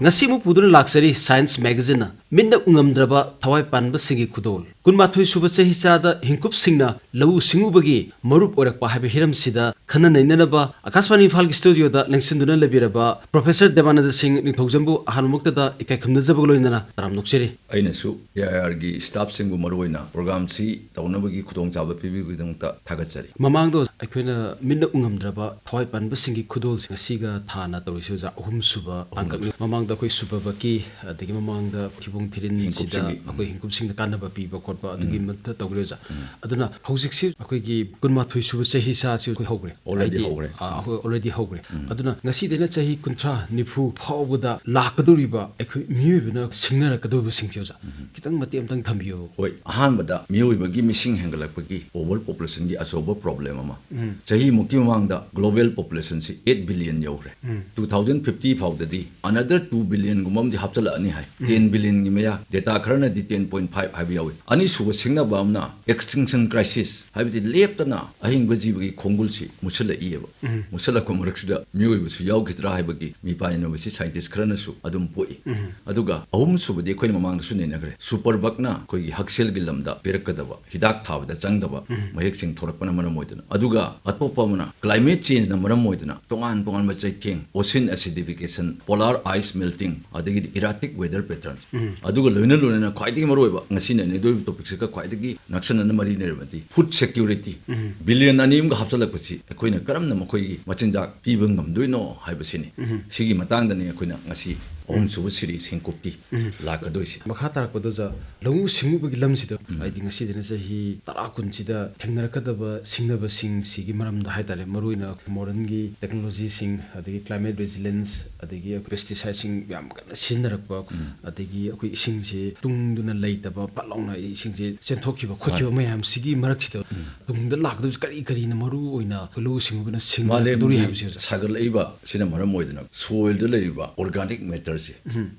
ꯉꯁꯤ ꯑꯃꯨꯛ ꯄꯨꯗꯨꯅ ꯂꯥꯛꯆꯔꯤ Science Magazineꯅ ꯃꯤꯠꯅ ꯎꯉꯝꯗ꯭ꯔꯕ ꯊꯋꯥꯏ ꯄꯥꯟꯕꯁꯤꯡꯒꯤ ꯈꯨꯗꯣꯜ, ꯀꯨꯟꯃꯥꯊꯣꯏ ꯁꯨꯕ ꯆꯍꯤ ꯆꯥꯗ ꯍꯤꯡꯀꯨꯞꯁꯤꯡꯅ ꯂꯧꯎ ꯁꯤꯡꯎꯕꯒꯤ ꯃꯔꯨꯞ ꯑꯣꯏꯔꯛꯄ ꯍꯥꯏꯕ ꯍꯤꯔꯝꯁꯤꯗ ꯈꯟꯅ ꯅꯩꯅꯅꯕ ꯑꯀꯥꯁꯕꯥꯅꯤ ꯏꯝꯐꯥꯜꯒꯤ studioꯗ ꯂꯦꯡꯁꯤꯟꯗꯨꯅ ꯂꯩꯕꯤꯔꯕ professor ꯗꯦꯕꯥꯅꯟꯗ ꯁꯤꯡ ꯅꯤꯡꯊꯧꯖꯝꯕꯨ ꯑꯍꯥꯟꯕꯃꯛꯇꯗ ꯏꯀꯥꯏ ꯈꯨꯝꯅꯖꯕꯒ ꯂꯣꯏꯅꯅ ꯇꯔꯥꯝ ꯅꯣꯛꯆꯔꯤ꯫ ꯑꯩꯅꯁꯨ A I Rꯒꯤ staffꯁꯤꯡꯕꯨ ꯃꯔꯨꯑꯣꯏꯅ programꯁꯤ ꯇꯧꯅꯕꯒꯤ ꯈꯨꯗꯣꯡꯆꯥꯕ ꯄꯤꯕꯤꯕꯒꯤꯗꯃꯛꯇ ꯊꯥꯒꯠꯆꯔꯤ꯫ ꯃꯃꯥꯡꯗ ꯑꯩꯈꯣꯏꯅ ꯃꯤꯠꯅ ꯎꯉꯝꯗ꯭ꯔꯕ ꯊꯋꯥꯏ ꯄꯥꯟꯕꯁꯤꯡꯒꯤ ꯈꯨꯗꯣꯜꯁꯦ ꯉꯁꯤꯒ ꯊꯥꯅ ꯇꯧꯔꯤꯁꯤ ꯑꯣꯖꯥ ꯑꯍꯨꯝꯁꯨꯕ ꯇꯥꯡꯀꯛꯅꯤ꯫ ꯃꯃꯥꯡꯗ ꯑꯩꯈꯣꯏ ꯁꯨꯄꯔꯕꯛꯀꯤ, ꯑꯗꯒꯤ ꯃꯃꯥꯡꯗ ꯊꯤꯕꯣꯡ ꯊꯤꯔꯤꯟꯁꯤꯗ ꯍꯤꯡꯀꯨꯞꯁꯤꯡꯒꯤ, ꯎꯝ꯫ ꯑꯩꯈꯣꯏ ꯍꯤꯡꯀꯨꯞꯁꯤꯡꯗ ꯀꯥꯟꯅꯕ ꯄꯤꯕ ꯈꯣꯠꯄ ꯑꯗꯨꯒꯤ ꯎꯝ꯫ ꯃꯊꯛ ꯇꯧꯈ꯭ꯔꯦ ꯑꯣꯖꯥ꯫ ꯎꯝ꯫ ꯑꯗꯨꯅ ꯍꯧꯖꯤꯛꯁꯤ ꯑꯩꯈꯣꯏꯒꯤ ꯀꯨꯟꯃꯥꯊꯣꯏ ꯁꯨꯕ ꯆꯍꯤ ꯆꯥꯁꯤ ꯑꯩꯈꯣꯏ ꯍꯧꯈ꯭ꯔꯦ꯫ Already ꯍꯥꯏꯗꯤ, ꯍꯧꯈ꯭ꯔꯦ꯫ ꯑꯥ, ꯑꯩꯈꯣꯏ already ꯍꯧꯈ꯭ꯔꯦ꯫ ꯎꯝ꯫ ꯑꯗꯨꯅ ꯉꯁꯤꯗꯩꯅ ꯆꯍꯤ ꯀꯨꯟꯊ꯭ꯔꯥ, ꯅꯤꯐꯨ ꯐꯥꯎꯕꯗ ꯂꯥꯛꯀꯗꯧꯔꯤꯕ ꯑꯩꯈꯣꯏ ꯃꯤꯑꯣꯏꯕꯅ ꯁꯤꯡꯅꯔꯛꯀꯗꯧꯔꯤꯕꯁꯤꯡꯁꯦ ꯑꯣꯖꯥ, ꯎꯝ꯫ ꯈꯤꯇꯪ ꯃꯇꯦꯛ ꯑꯃꯇꯪ ꯊꯝꯕꯤꯌꯨ꯫ ꯍꯣꯏ, ꯑꯍꯥꯟꯕꯗ ꯃꯤꯑꯣꯏꯕꯒꯤ ꯃꯤꯁꯤꯡ ꯍꯦꯟꯒꯠꯂꯛꯄꯒꯤ overpopulationꯒꯤ ꯑꯆꯧꯕ problem ꯑꯃ꯫ ꯎꯝ꯫ ꯆꯍꯤꯃꯨꯛꯀꯤ ꯃꯃꯥꯡꯗ global populationꯁꯤ eight billion ꯌꯧꯈ꯭ꯔꯦ꯫ ꯎꯝ꯫ Two thousand fifty ꯐꯥꯎꯗꯗꯤ another two billionꯒꯨꯝꯕ ꯑꯃꯗꯤ ꯍꯥꯞꯆꯤꯜꯂꯛꯑꯅꯤ ꯍꯥꯏ꯫ ꯎꯝ꯫ Ten billionꯒꯤ ꯃꯌꯥ, data ꯈꯔꯅꯗꯤ ten point five ꯍꯥꯏꯕ ꯌꯥꯎꯏ꯫ ꯑꯅꯤꯁꯨꯕ ꯁꯤꯡꯅꯕ ꯑꯃꯅ extinction crisis, ꯍꯥꯏꯕꯗꯤ ꯂꯦꯞꯇꯅ ꯑꯍꯤꯡꯕ ꯖꯤꯕꯒꯤ ꯈꯣꯡꯒꯨꯜꯁꯤ ꯃꯨꯠꯁꯤꯜꯂꯛꯏꯑꯕ꯫ ꯎꯝ꯫ ꯃꯨꯠꯁꯤꯜꯂꯛꯄ ꯃꯔꯛꯁꯤꯗ ꯃꯤꯑꯣꯏꯕꯁꯨ ꯌꯥꯎꯈꯤꯗ꯭ꯔꯥ ꯍꯥꯏꯕꯒꯤ ꯃꯤꯄꯥꯏꯅꯕꯁꯤ scientist ꯈꯔꯅꯁꯨ ꯑꯗꯨꯝ ꯄꯣꯛꯏ꯫ ꯎꯝ꯫ ꯑꯗꯨꯒ ꯑꯍꯨꯝꯁꯨꯕꯗꯤ ꯑꯩꯈꯣꯏꯅ ꯃꯃꯥꯡꯗꯁꯨ ꯅꯩꯅꯈ꯭ꯔꯦ, ꯁꯨꯄꯔꯕꯛꯅ ꯑꯩꯈꯣꯏꯒꯤ ꯍꯛꯁꯦꯜꯒꯤ ꯂꯝꯗ ꯄꯤꯔꯛꯀꯗꯕ ꯍꯤꯗꯥꯛ ꯊꯥꯕꯗ ꯆꯪꯗꯕ ꯎꯝ꯫ ꯃꯍꯤꯛꯁꯤꯡ ꯊꯣꯔꯛꯄꯅ ꯃꯔꯝ ꯑꯣꯏꯗꯨꯅ, ꯑꯗꯨꯒ ꯑꯇꯣꯞꯄ ꯑꯃꯅ climate changeꯅ ꯃꯔꯝ ꯑꯣꯏꯗꯨꯅ ꯇꯣꯉꯥꯟ ꯇꯣꯉꯥꯟꯕ ꯆꯩꯊꯦꯡ, ocean acidification, polar ice melting, ꯑꯗꯒꯤꯗꯤ erratic weather pattern, ꯎꯝ꯫ ꯑꯗꯨꯒ ꯂꯣꯏꯅ ꯂꯣꯏꯅꯅ ꯈ꯭ꯋꯥꯏꯗꯒꯤ ꯃꯔꯨꯑꯣꯏꯕ ꯉꯁꯤ ꯅꯩꯅꯗꯣꯔꯤꯕ topicꯁꯤꯒ ꯈ꯭ꯋꯥꯏꯗꯒꯤ ꯅꯛꯁꯟꯅꯅ ꯃꯔꯤ ꯂꯩꯅꯕꯗꯤ food security꯫ ꯎꯝ꯫ Billion ꯑꯅꯤ ꯑꯃꯒ ꯍꯥꯞꯆꯤꯜꯂꯛꯄꯁꯤ ꯑꯩꯈꯣꯏꯅ ꯀꯔꯝꯅ ꯃꯈꯣꯏꯒꯤ ꯃꯆꯤꯟꯖꯥꯛ ꯄꯤꯕ ꯉꯝꯗꯣꯏꯅꯣ ꯍꯥꯏꯕꯁꯤꯅꯤ꯫ ꯎꯝ꯫ ꯁꯤꯒꯤ ꯃꯇꯥꯡꯗꯅꯤ ꯑꯩꯈꯣꯏꯅ ꯉꯁꯤ ꯑꯍꯨꯝꯁꯨꯕ ꯁꯤꯔꯤꯁ ꯍꯤꯡꯀꯨꯞꯇꯤ ꯂꯥꯛꯀꯗꯣꯏꯁꯦ꯫ ꯃꯈꯥ ꯇꯥꯔꯛꯄꯗ ꯑꯣꯖꯥ, ꯂꯧꯎ ꯁꯤꯡꯎꯕꯒꯤ ꯂꯝꯁꯤꯗ, ꯍꯥꯏꯗꯤ ꯉꯁꯤꯗꯩꯅ ꯆꯍꯤ ꯇꯔꯥ ꯀꯨꯟꯁꯤꯗ ꯊꯦꯡꯅꯔꯛꯀꯗꯕ ꯁꯤꯡꯅꯕꯁꯤꯡꯁꯤꯒꯤ ꯃꯔꯝꯗ ꯍꯥꯏꯇꯥꯔꯦ, ꯃꯔꯨꯑꯣꯏꯅ ꯃꯣꯗꯔꯟꯒꯤ ꯇꯦꯛꯅꯣꯂꯣꯖꯤꯁꯤꯡ, ꯑꯗꯒꯤ ꯀ꯭ꯂꯥꯏꯃꯦꯠ ꯔꯦꯖꯤꯂꯦꯟꯁ, ꯑꯗꯒꯤ ꯄꯦꯁꯇꯤꯁꯥꯏꯠꯁꯤꯡ ꯌꯥꯝ ꯀꯟꯅ ꯁꯤꯖꯤꯟꯅꯔꯛꯄ, ꯑꯗꯒꯤ ꯑꯩꯈꯣꯏ ꯏꯁꯤꯡꯁꯦ ꯇꯨꯡꯗꯨꯅ ꯂꯩꯇꯕ, ꯐꯠ ꯂꯥꯎꯅ ꯏꯁꯤꯡꯁꯦ ꯆꯦꯟꯊꯣꯛꯈꯤꯕ ꯈꯣꯠꯈꯤꯕ ꯃꯌꯥꯝꯁꯤꯒꯤ ꯃꯔꯛꯁꯤꯗ ꯇꯨꯡꯗ ꯂꯥꯛꯀꯗꯕꯁꯦ ꯀꯔꯤ ꯀꯔꯤꯅ ꯃꯔꯨ ꯑꯣꯏꯅ ꯑꯩꯈꯣꯏ ꯂꯧꯎ ꯁꯤꯡꯎꯕꯅ ꯁꯤꯡꯅꯔꯛꯀꯗꯧꯔꯤ ꯃꯥꯂꯦꯝꯒꯤ ꯍꯥꯏꯕꯁꯦ ꯑꯣꯖꯥ? ꯁꯥꯒꯠꯂꯛꯏꯕ ꯁꯤꯅ ꯃꯔꯝ ꯑꯣꯏꯗꯅ ꯁꯣꯏꯜꯗ ꯂꯩꯔꯤꯕ ꯑꯣꯔꯒꯥꯅꯤꯛ ꯃꯦꯇꯔꯁꯦ,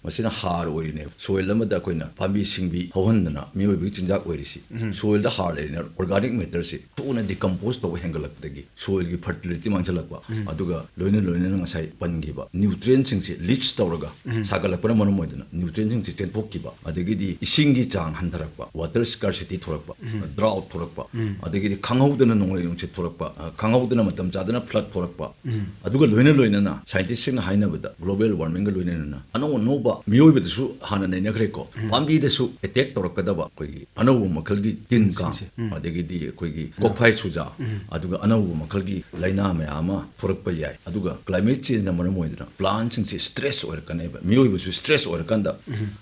ꯃꯁꯤꯅ ꯍꯥꯔ ꯑꯣꯏꯔꯤꯅꯦꯕ꯫ ꯁꯣꯏꯜ ꯑꯃꯗ ꯑꯩꯈꯣꯏꯅ ꯄꯥꯝꯕꯤ ꯁꯤꯡꯕꯤ ꯍꯧꯍꯟꯗꯅ ꯃꯤꯑꯣꯏꯕꯒꯤ ꯆꯤꯟꯖꯥꯛ ꯑꯣꯏꯔꯤꯁꯤ, ꯁꯣꯏꯜꯗ ꯍꯥꯔ ꯂꯩꯔꯤꯅ ꯑꯣꯔꯒꯥꯅꯤꯛ ꯃꯦꯇꯔꯁꯦ ꯊꯨꯅ ꯗꯤꯀꯝꯄꯣꯁ ꯇꯧꯕ ꯍꯦꯟꯒꯠꯂꯛꯄꯗꯒꯤ ꯁꯣꯏꯜꯒꯤ ꯐꯔꯇꯤꯂꯤꯇꯤ ꯃꯥꯡꯁꯤꯜꯂꯛꯄ, ꯑꯗꯨꯒ ꯂꯣꯏꯅ ꯂꯣꯏꯅꯅ ꯉꯁꯥꯏ ꯄꯟꯈꯤꯕ ꯅ꯭ꯌꯨꯇ꯭ꯔꯤꯌꯦꯟꯁꯤꯡꯁꯦ ꯂꯤꯆ ꯇꯧꯔꯒ ꯁꯥꯒꯠꯂꯛꯄꯅ ꯃꯔꯝ ꯑꯣꯏꯗꯅ ꯅ꯭ꯌꯨꯇ꯭ꯔꯤꯌꯦꯟꯁꯤꯡꯁꯦ ꯆꯦꯟꯊꯣꯛꯈꯤꯕ, ꯑꯗꯒꯤꯗꯤ ꯏꯁꯤꯡꯒꯤ ꯆꯥꯡ ꯍꯟꯊꯔꯛꯄ, ꯋꯥꯇꯔ ꯁ꯭ꯀꯥꯔꯁꯤꯇꯤ ꯊꯣꯛꯂꯛꯄ, ꯗ꯭ꯔꯥꯎꯠ ꯊꯣꯛꯂꯛꯄ, ꯑꯗꯒꯤꯗꯤ ꯈꯪꯍꯧꯗꯅ ꯅꯣꯡꯂꯩ ꯅꯨꯡꯁꯤꯠ ꯊꯣꯛꯂꯛꯄ, ꯑ, ꯈꯪꯍꯧꯗꯅ ꯃꯇꯝ ꯆꯥꯗꯅ ꯐ꯭ꯂꯠ ꯊꯣꯛꯂꯛꯄ, ꯑꯗꯨꯒ ꯂꯣꯏꯅ ꯂꯣꯏꯅꯅ ꯁꯥꯏꯟꯇꯤꯁꯁꯤꯡꯅ ꯍꯥꯏꯅꯕꯗ ꯒ꯭ꯂꯣꯕꯦꯜ ꯋꯥꯔꯃꯤꯡꯒ ꯂꯣꯏꯅꯅ ꯑꯅꯧ ꯑꯅꯧꯕ ꯃꯤꯑꯣꯏꯕꯗꯁꯨ ꯍꯥꯟꯅ ꯅꯩꯅꯈ꯭ꯔꯦꯀꯣ, ꯄꯥꯝꯕꯤꯗꯁꯨ ꯑꯦꯇꯦꯛ ꯇꯧꯔꯛꯀꯗꯕ ꯑꯩꯈꯣꯏꯒꯤ ꯑꯅꯧꯕ ꯃꯈꯜꯒꯤ ꯇꯤꯟ ꯀꯥꯡ, ꯁꯤꯡꯁꯦ, ꯑꯗꯒꯤꯗꯤ ꯑꯩꯈꯣꯏꯒꯤ ꯀꯣꯛꯐꯥꯏ ꯁꯨꯖꯥ, ꯑꯗꯨꯒ ꯑꯅꯧꯕ ꯃꯈꯜꯒꯤ ꯂꯥꯏꯅꯥ ꯃꯌꯥꯝ ꯑꯃ ꯊꯣꯔꯛꯄ ꯌꯥꯏ꯫ ꯑꯗꯨꯒ ꯀ꯭ꯂꯥꯏꯃꯦꯠ ꯆꯦꯟꯖꯅ ꯃꯔꯝ ꯑꯣꯏꯗꯅ ꯄ꯭ꯂꯥꯟꯁꯤꯡꯁꯦ ꯁ꯭ꯇ꯭ꯔꯦꯁ ꯑꯣꯏꯔꯛꯀꯅꯦꯕ꯫ ꯃꯤꯑꯣꯏꯕꯁꯨ ꯁ꯭ꯇ꯭ꯔꯦꯁ ꯑꯣꯏꯔꯀꯥꯟꯗ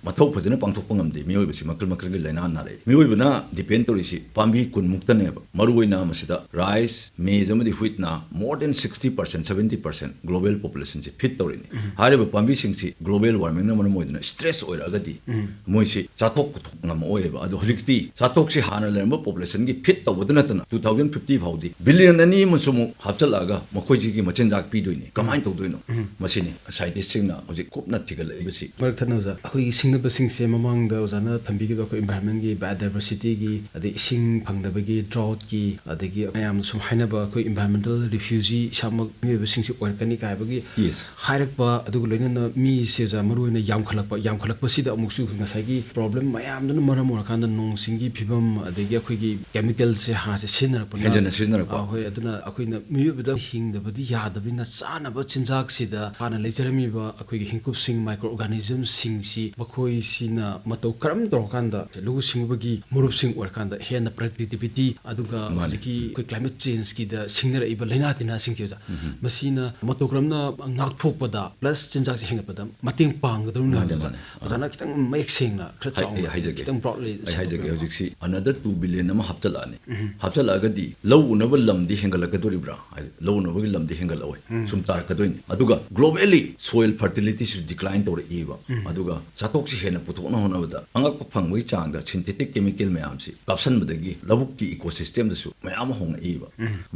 ꯃꯊꯧ ꯐꯖꯅ ꯄꯥꯡꯊꯣꯛꯄ ꯉꯝꯗꯦ꯫ ꯃꯤꯑꯣꯏꯕꯁꯤ ꯃꯈꯜ ꯃꯈꯜꯒꯤ ꯂꯥꯏꯅꯥ ꯅꯥꯔꯛꯏ꯫ ꯃꯤꯑꯣꯏꯕꯅ ꯗꯤꯄꯦꯟ ꯇꯧꯔꯤꯁꯤ ꯄꯥꯝꯕꯤ ꯀꯨꯟꯃꯨꯛꯇꯅꯦꯕ꯫ ꯃꯔꯨꯑꯣꯏꯅ ꯃꯁꯤꯗ ꯔꯥꯏꯁ, ꯃꯦꯖ ꯑꯃꯗꯤ ꯋꯤꯠꯅ more than sixty percent, seventy percent global populationꯁꯤ ꯐꯤꯠ ꯇꯧꯔꯤꯅꯤ꯫ ꯍꯥꯏꯔꯤꯕ ꯄꯥꯝꯕꯤꯁꯤꯡꯁꯤ ꯒ꯭ꯂꯣꯕꯦꯜ ꯋꯥꯔꯃꯤꯡꯅ ꯃꯔꯝ ꯑꯣꯏꯗꯨꯅ ꯁ꯭ꯇ꯭ꯔꯦꯁ ꯑꯣꯏꯔꯛꯑꯒꯗꯤ ꯃꯣꯏꯁꯤ ꯆꯥꯊꯣꯛ ꯄꯨꯊꯣꯛ ꯉꯝꯃꯛꯑꯣꯏꯕ꯫ ꯑꯗꯣ ꯍꯧꯖꯤꯛꯇꯤ ꯆꯥꯊꯣꯛꯁꯤ ꯍꯥꯟꯅ ꯂꯩꯔꯝꯕ ꯄꯣꯄꯨꯂꯦꯁꯟꯒꯤ ꯐꯤꯠ ꯇꯧꯕꯗ ꯅꯠꯇꯅ two thousand fifty ꯐꯥꯎꯗꯤ ꯕꯤꯂꯤꯌꯟ ꯑꯅꯤ ꯑꯃꯁꯨ ꯑꯃꯨꯛ ꯍꯥꯞꯆꯤꯜꯂꯛꯑꯒ ꯃꯈꯣꯏꯁꯤꯒꯤ ꯃꯆꯤꯟꯖꯥꯛ ꯄꯤꯗꯣꯏꯅꯤ꯫ ꯀꯃꯥꯏꯅ ꯇꯧꯗꯣꯏꯅꯣ? ꯃꯁꯤꯅꯤ ꯁꯥꯏꯟꯇꯤꯁ꯭ꯠꯁꯤꯡꯅ ꯍꯧꯖꯤꯛ ꯀꯨꯞꯅ ꯊꯤꯒꯠꯂꯛꯏꯕꯁꯤ꯫ ꯃꯔꯛ ꯊꯠꯅ ꯑꯣꯖꯥ, ꯑꯩꯈꯣꯏꯒꯤ ꯁꯤꯡꯅꯕꯁꯤꯡꯁꯦ ꯃꯃꯥꯡꯗ ꯑꯣꯖꯥꯅ ꯊꯝꯕꯤꯈꯤꯕ ꯑꯩꯈꯣꯏ ꯏꯟꯚꯥꯏꯔꯟꯃꯦꯟꯒꯤ ꯕꯥꯏꯑꯣꯗꯥꯏꯕꯔꯁꯤꯇꯤꯒꯤ, ꯑꯗꯩ ꯏꯁꯤꯡ ꯐꯪꯗꯕꯒꯤ, ꯗ꯭ꯔꯥꯎꯠꯀꯤ, ꯑꯗꯒꯤ ꯃꯌꯥꯝꯅ ꯁꯨꯝ ꯍꯥꯏꯅꯕ ꯑꯩꯈꯣꯏ ꯏꯟꯚꯥꯏꯔꯟꯃꯦꯟꯇꯦꯜ ꯔꯤꯐ꯭ꯌꯨꯖꯤ ꯏꯁꯥꯃꯛ ꯃꯤꯑꯣꯏꯕꯁꯤꯡꯁꯤ ꯑꯣꯏꯔꯛꯀꯅꯤ ꯀꯥꯏꯕꯒꯤ ꯌꯦꯁ꯫ ꯍꯥꯏꯔꯛꯄ, ꯑꯗꯨꯒ ꯂꯣꯏꯅꯅ ꯃꯤꯁꯦ ꯑꯣꯖꯥ ꯃꯔꯨꯑꯣꯏꯅ ꯌꯥꯝꯈꯠꯂꯛꯄ, ꯌꯥꯝꯈꯠꯂꯛꯄꯁꯤꯗ ꯑꯃꯨꯛꯁꯨ ꯉꯁꯥꯏꯒꯤ ꯄ꯭ꯔꯣꯕ꯭ꯂꯦꯝ ꯃꯌꯥꯝꯗꯨꯅ ꯃꯔꯝ ꯑꯣꯏꯔꯀꯥꯟꯗ ꯅꯣꯡ ꯆꯤꯡꯒꯤ ꯐꯤꯕꯝ, ꯑꯗꯒꯤ ꯑꯩꯈꯣꯏꯒꯤ ꯀꯦꯃꯤꯀꯦꯜꯁꯦ, ꯍꯥꯔꯁꯦ ꯁꯤꯖꯤꯟꯅꯔꯛꯄꯅꯤꯅ ꯍꯦꯟꯖꯟꯅ ꯁꯤꯖꯤꯟꯅꯔꯛꯄ꯫ ꯑ, ꯍꯣꯏ, ꯑꯗꯨꯅ ꯑꯩꯈꯣꯏꯅ ꯃꯤꯑꯣꯏꯕꯗ ꯍꯤꯡꯗꯕꯗꯤ ꯌꯥꯗꯕꯅꯤꯅ ꯆꯥꯅꯕ ꯆꯤꯟꯖꯥꯛꯁꯤꯗ ꯍꯥꯟꯅ ꯂꯩꯖꯔꯝꯃꯤꯕ ꯑꯩꯈꯣꯏꯒꯤ ꯍꯤꯡꯀꯨꯞꯁꯤꯡ, ꯃꯥꯏꯀ꯭ꯔꯣ ꯑꯣꯔꯒꯥꯅꯤꯖꯝꯁꯤꯡꯁꯤ ꯃꯈꯣꯏꯁꯤꯅ ꯃꯇꯧ ꯀꯔꯝ ꯇꯧꯔꯀꯥꯟꯗ ꯂꯧꯎ ꯁꯤꯡꯎꯕꯒꯤ ꯃꯔꯨꯞꯁꯤꯡ ꯑꯣꯏꯔꯀꯥꯟꯗ ꯍꯦꯟꯅ ꯄ꯭ꯔꯗꯛꯇꯤꯚꯤꯇꯤ, ꯑꯗꯨꯒ ꯃꯥꯅꯤ꯫ ꯍꯧꯖꯤꯛꯀꯤ ꯑꯩꯈꯣꯏ ꯀ꯭ꯂꯥꯏꯃꯦꯠ ꯆꯦꯟꯖꯀꯤꯗ ꯁꯤꯡꯅꯔꯛꯏꯕ ꯂꯥꯏꯅꯥ ꯇꯤꯟꯅꯥꯁꯤꯡꯁꯦ ꯑꯣꯖꯥ, ꯃꯁꯤꯅ ꯃꯇꯧ ꯀꯔꯝꯅ ꯉꯥꯛꯊꯣꯛꯄꯗ ꯄ꯭ꯂꯁ ꯆꯤꯟꯖꯥꯛꯁꯦ ꯍꯦꯟꯒꯠꯄꯗ ꯃꯇꯦꯡ ꯄꯥꯡꯒꯗꯧꯔꯤꯕꯅꯤ ꯃꯥꯅꯦ, ꯍꯥꯏꯕꯁꯦ꯫ ꯃꯥꯅꯦ꯫ ꯑꯣꯖꯥꯅ ꯈꯤꯇꯪ ꯃꯌꯦꯛ ꯁꯦꯡꯅ ꯈꯔ ꯍꯥꯏ- ꯆꯥꯎꯅ ꯑꯩ ꯍꯥꯏꯖꯒꯦ꯫ ꯈꯤꯇꯪ broadly ꯑꯩ ꯍꯥꯏꯖꯒꯦ꯫ ꯁꯟꯗꯣꯛꯄꯤꯔꯝꯃꯣ꯫ ꯍꯧꯖꯤꯛꯁꯤ another two billion ꯑꯃ ꯍꯥꯞꯆꯜꯂꯛꯑꯅꯤ꯫ ꯍꯥꯞꯆꯜꯂꯛꯑꯒꯗꯤ ꯂꯧ ꯎꯅꯕ ꯂꯝꯗꯤ ꯍꯦꯟꯒꯠꯂꯛꯀꯗꯣꯔꯤꯕ꯭ꯔꯥ? ꯍꯥꯏꯗꯤ ꯂꯧ ꯎꯅꯕꯒꯤ ꯂꯝꯗꯤ ꯍꯦꯟꯒꯠꯂꯛꯑꯣꯏ꯫ ꯁꯨꯝ ꯇꯥꯔꯛꯀꯗꯣꯏꯅꯤ꯫ ꯑꯗꯨꯒ globally soil fertilityꯁꯨ decline ꯇꯧꯔꯛꯏꯕ꯫ ꯑꯗꯨꯒ ꯆꯥꯊꯣꯛꯁꯤ ꯍꯦꯟꯅ ꯄꯨꯊꯣꯛꯅ ꯍꯣꯠꯅꯕꯗ ꯑꯉꯛꯄ ꯐꯪꯕꯒꯤ ꯆꯥꯡꯗ synthetic chemical ꯃꯌꯥꯝꯁꯤ ꯀꯥꯞꯁꯟꯕꯗꯒꯤ ꯂꯧꯕꯨꯛꯀꯤ ecosystemꯗꯁꯨ ꯃꯌꯥꯝ ꯑꯃ ꯍꯣꯡꯉꯛꯏꯕ꯫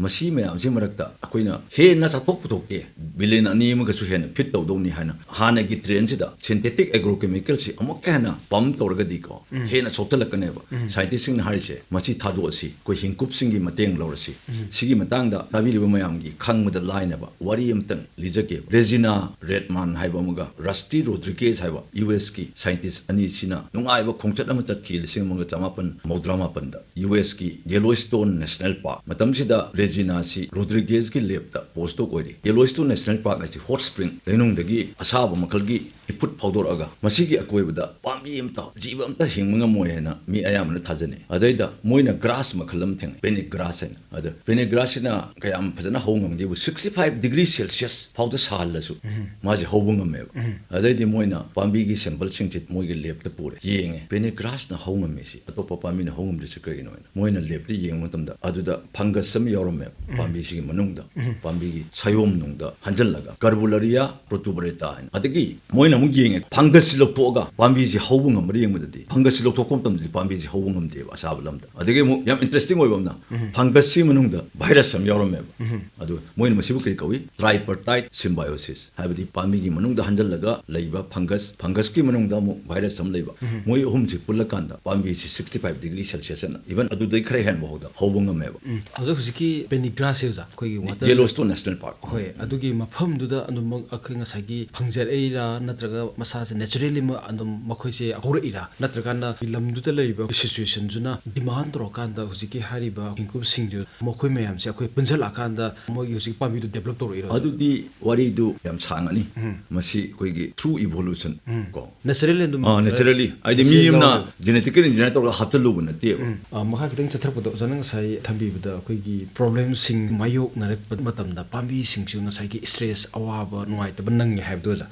ꯃꯁꯤ ꯃꯌꯥꯝꯁꯤ ꯃꯔꯛꯇ ꯑꯩꯈꯣꯏꯅ ꯍꯦꯟꯅ ꯆꯥꯊꯣꯛ ꯄꯨꯊꯣꯛꯀꯦ, billion ꯑꯅꯤ ꯑꯃꯒꯁꯨ ꯍꯦꯟꯅ feed ꯇꯧꯗꯧꯅꯤ ꯍꯥꯏꯅ ꯍꯥꯟꯅꯒꯤ trendꯁꯤꯗ synthetic agrochemicalꯁꯤ ꯑꯃꯨꯛꯀ ꯍꯦꯟꯅ pump ꯇꯧꯔꯒꯗꯤꯀꯣ, ꯍꯦꯟꯅ ꯁꯣꯛꯆꯜꯂꯛꯀꯅꯦꯕ꯫ Scientistꯁꯤꯡꯅ ꯍꯥꯏꯔꯤꯁꯦ, ꯃꯁꯤ ꯊꯥꯗꯣꯛꯑꯁꯤ, ꯑꯩꯈꯣꯏ ꯍꯤꯡꯀꯨꯞꯁꯤꯡꯒꯤ ꯃꯇꯦꯡ ꯂꯧꯔꯁꯤ꯫ ꯁꯤꯒꯤ ꯃꯇꯥꯡꯗ ꯇꯥꯕꯤꯔꯤꯕ ꯃꯌꯥꯝꯒꯤ ꯈꯪꯕꯗ ꯂꯥꯏꯅꯕ ꯋꯥꯔꯤ ꯑꯃꯇꯪ ꯂꯤꯖꯒꯦ꯫ Regina Redmond ꯍꯥꯏꯕ ꯑꯃꯒ Rusty Rodriguez ꯍꯥꯏꯕ U S ꯀꯤ scientist ꯑꯅꯤꯁꯤꯅ ꯅꯨꯡꯉꯥꯏꯕ ꯈꯣꯡꯆꯠ ꯑꯃ ꯆꯠꯈꯤ ꯂꯤꯁꯤꯡ ꯑꯃꯒ ꯆꯃꯥꯄꯟ ꯃꯧꯗ꯭ꯔꯥ ꯃꯥꯄꯟꯗ U S ꯀꯤ Yellowstone National Park꯫ ꯃꯇꯝꯁꯤꯗ Reginaꯁꯤ Rodriguezꯀꯤ labꯇ postdoc ꯑꯣꯏꯔꯤ꯫ Yellowstone National Park ꯍꯥꯏꯁꯤ hot spring, ꯂꯩꯅꯨꯡꯗꯒꯤ ꯑꯁꯥꯕ ꯃꯈꯜꯒꯤ ꯏꯐꯨꯠ ꯐꯥꯎꯗꯣꯔꯛꯑꯒ ꯃꯁꯤꯒꯤ ꯑꯀꯣꯏꯕꯗ ꯄꯥꯝꯕꯤ ꯑꯃꯇ, ꯖꯤꯕ ꯑꯃꯇ ꯍꯤꯡꯕ ꯉꯝꯃꯣꯏ ꯍꯥꯏꯅ ꯃꯤ ꯑꯌꯥꯝꯕꯅ ꯊꯥꯖꯅꯩ꯫ ꯑꯗꯩꯗ ꯃꯣꯏꯅ grass ꯃꯈꯜ ꯑꯃ ꯊꯦꯡꯅꯩ, panic grass ꯍꯥꯏꯅ꯫ ꯑꯗ panic grassꯁꯤꯅ ꯀꯌꯥꯝ ꯐꯖꯅ ꯍꯧ ꯉꯝꯒꯦꯕꯨ, sixty five degree Celsius ꯐꯥꯎꯗ ꯁꯥꯍꯜꯂꯁꯨ ꯃꯥꯁꯦ ꯍꯧꯕ ꯉꯝꯃꯦꯕ꯫ ꯑꯗꯩꯗꯤ ꯃꯣꯏꯅ ꯄꯥꯝꯕꯤꯒꯤ sampleꯁꯤꯡꯁꯦ ꯃꯣꯏꯒꯤ labꯇ ꯄꯨꯔꯦ, ꯌꯦꯡꯉꯦ, panic grassꯅ ꯍꯧ ꯉꯝꯃꯤꯁꯤ ꯑꯇꯣꯞꯄ ꯄꯥꯝꯕꯤꯅ ꯍꯧ ꯉꯝꯗ꯭ꯔꯤꯁꯤ ꯀꯔꯤꯒꯤꯅꯣ ꯍꯥꯏꯅ ꯃꯣꯏꯅ labꯇ ꯌꯦꯡꯕ ꯃꯇꯝꯗ ꯑꯗꯨꯗ fungus ꯑꯃ ꯌꯥꯎꯔꯝꯃꯦꯕ꯫ ꯄꯥꯝꯕꯤꯁꯤꯒꯤ ꯃꯅꯨꯡꯗ, ꯄꯥꯝꯕꯤꯒꯤ ꯁꯥꯌꯣꯝ ꯅꯨꯡꯗ ꯍꯟꯖꯜꯂꯒ Carvularia protuberata ꯍꯥꯏꯅ꯫ ꯑꯗꯒꯤ ꯃꯣꯏꯅ ꯑꯃꯨꯛ ꯌꯦꯡꯉꯦ, fungusꯁꯤ ꯂꯧꯊꯣꯛꯑꯒ ꯄꯥꯝꯕꯤꯁꯤ ꯍꯧꯕ ꯉꯝꯕ꯭ꯔꯥ ꯌꯦꯡꯕꯗꯗꯤ fungusꯁꯤ ꯂꯧꯊꯣꯛꯄ ꯃꯇꯝꯗꯗꯤ ꯄꯥꯝꯕꯤꯁꯤ ꯍꯧꯕ ꯉꯝꯗꯦꯕ ꯑꯁꯥꯕ ꯂꯝꯗ꯫ ꯑꯗꯒꯤ ꯑꯃꯨꯛ ꯌꯥꯝ interesting ꯑꯣꯏꯕ ꯑꯃꯅ, fungusꯁꯤ ꯃꯅꯨꯡꯗ virus ꯑꯃ ꯌꯥꯎꯔꯝꯃꯦꯕ꯫ ꯑꯗꯨ ꯃꯣꯏꯅ ꯃꯁꯤꯕꯨ ꯀꯔꯤ ꯀꯧꯏ? Tripartite symbiosis꯫ ꯍꯥꯏꯕꯗꯤ ꯄꯥꯝꯕꯤꯒꯤ ꯃꯅꯨꯡꯗ ꯍꯟꯖꯜꯂꯒ ꯂꯩꯕ fungus, fungusꯀꯤ ꯃꯅꯨꯡꯗ ꯑꯃꯨꯛ virus ꯑꯃ ꯂꯩꯕ, ꯃꯣꯏ ꯑꯍꯨꯝꯁꯤ ꯄꯨꯜꯂꯀꯥꯟꯗ ꯄꯥꯝꯕꯤꯁꯤ sixty five degree Celsius ꯑꯅ, even ꯑꯗꯨꯗꯩ ꯈꯔ ꯍꯦꯟꯕ ꯐꯥꯎꯗ ꯍꯧꯕ ꯉꯝꯃꯦꯕ꯫ ꯑꯗꯣ ꯍꯧꯖꯤꯛꯀꯤ panic grassꯁꯦ ꯑꯣꯖꯥ, ꯑꯩꯈꯣꯏꯒꯤ water Yellowstone National Park꯫ ꯍꯣꯏ, ꯑꯗꯨꯒꯤ ꯃꯐꯝꯗꯨꯗ ꯑꯗꯨꯝꯃꯛ ꯑꯩꯈꯣꯏ ꯉꯁꯥꯏꯒꯤ ꯐꯪꯖꯔꯛꯏꯔꯥ, ꯅꯠꯇ꯭ꯔꯒ ꯃꯁꯥꯁꯦ naturally ꯑꯗꯨꯝ ꯃꯈꯣꯏꯁꯦ ꯍꯧꯔꯛꯏꯔꯥ, ꯅꯠꯇ꯭ꯔꯀꯥꯟꯗ ꯂꯝꯗꯨꯗ ꯂꯩꯔꯤꯕ situationꯗꯨꯅ demand ꯇꯧꯔꯀꯥꯟꯗ ꯍꯧꯖꯤꯛꯀꯤ ꯍꯥꯏꯔꯤꯕ ꯍꯤꯡꯀꯨꯞꯁꯤꯡꯁꯨ, ꯃꯈꯣꯏ ꯃꯌꯥꯝꯁꯦ ꯑꯩꯈꯣꯏ ꯄꯨꯟꯁꯤꯜꯂꯛꯑꯀꯥꯟꯗ ꯃꯣꯏꯒꯤ ꯍꯧꯖꯤꯛ ꯄꯥꯝꯕꯤꯗꯨ develop ꯇꯧꯔꯛꯏꯔꯣ? ꯑꯗꯨꯗꯤ ꯋꯥꯔꯤꯗꯨ ꯌꯥꯝ ꯁꯥꯡꯉꯅꯤ꯫ ꯃꯁꯤ ꯑꯩꯈꯣꯏꯒꯤ through evolution ꯀꯣ꯫ Naturally ꯑꯗꯨꯝ ꯑꯥ, naturally꯫ ꯍꯥꯏꯗꯤ ꯃꯤ ꯑꯃꯅ genetically engineer ꯇꯧꯔꯒ ꯍꯥꯞꯆꯜꯂꯨꯕ ꯅꯠꯇꯦꯕ꯫ ꯑ, ꯃꯈꯥ ꯈꯤꯇꯪ ꯆꯠꯊꯔꯛꯄꯗ ꯑꯣꯖꯥꯅ ꯉꯁꯥꯏ ꯊꯝꯕꯤꯕꯗ ꯑꯩꯈꯣꯏꯒꯤ problemꯁꯤꯡ ꯃꯥꯌꯣꯛꯅꯔꯛꯄ ꯃꯇꯝꯗ ꯄꯥꯝꯕꯤꯁꯤꯡꯁꯨ ꯉꯁꯥꯏꯒꯤ stress, ꯑꯋꯥꯕ, ꯅꯨꯡꯉꯥꯏꯇꯕ ꯅꯪꯉꯦ ꯍꯥꯏꯕꯗꯣ ꯑꯣꯖꯥ꯫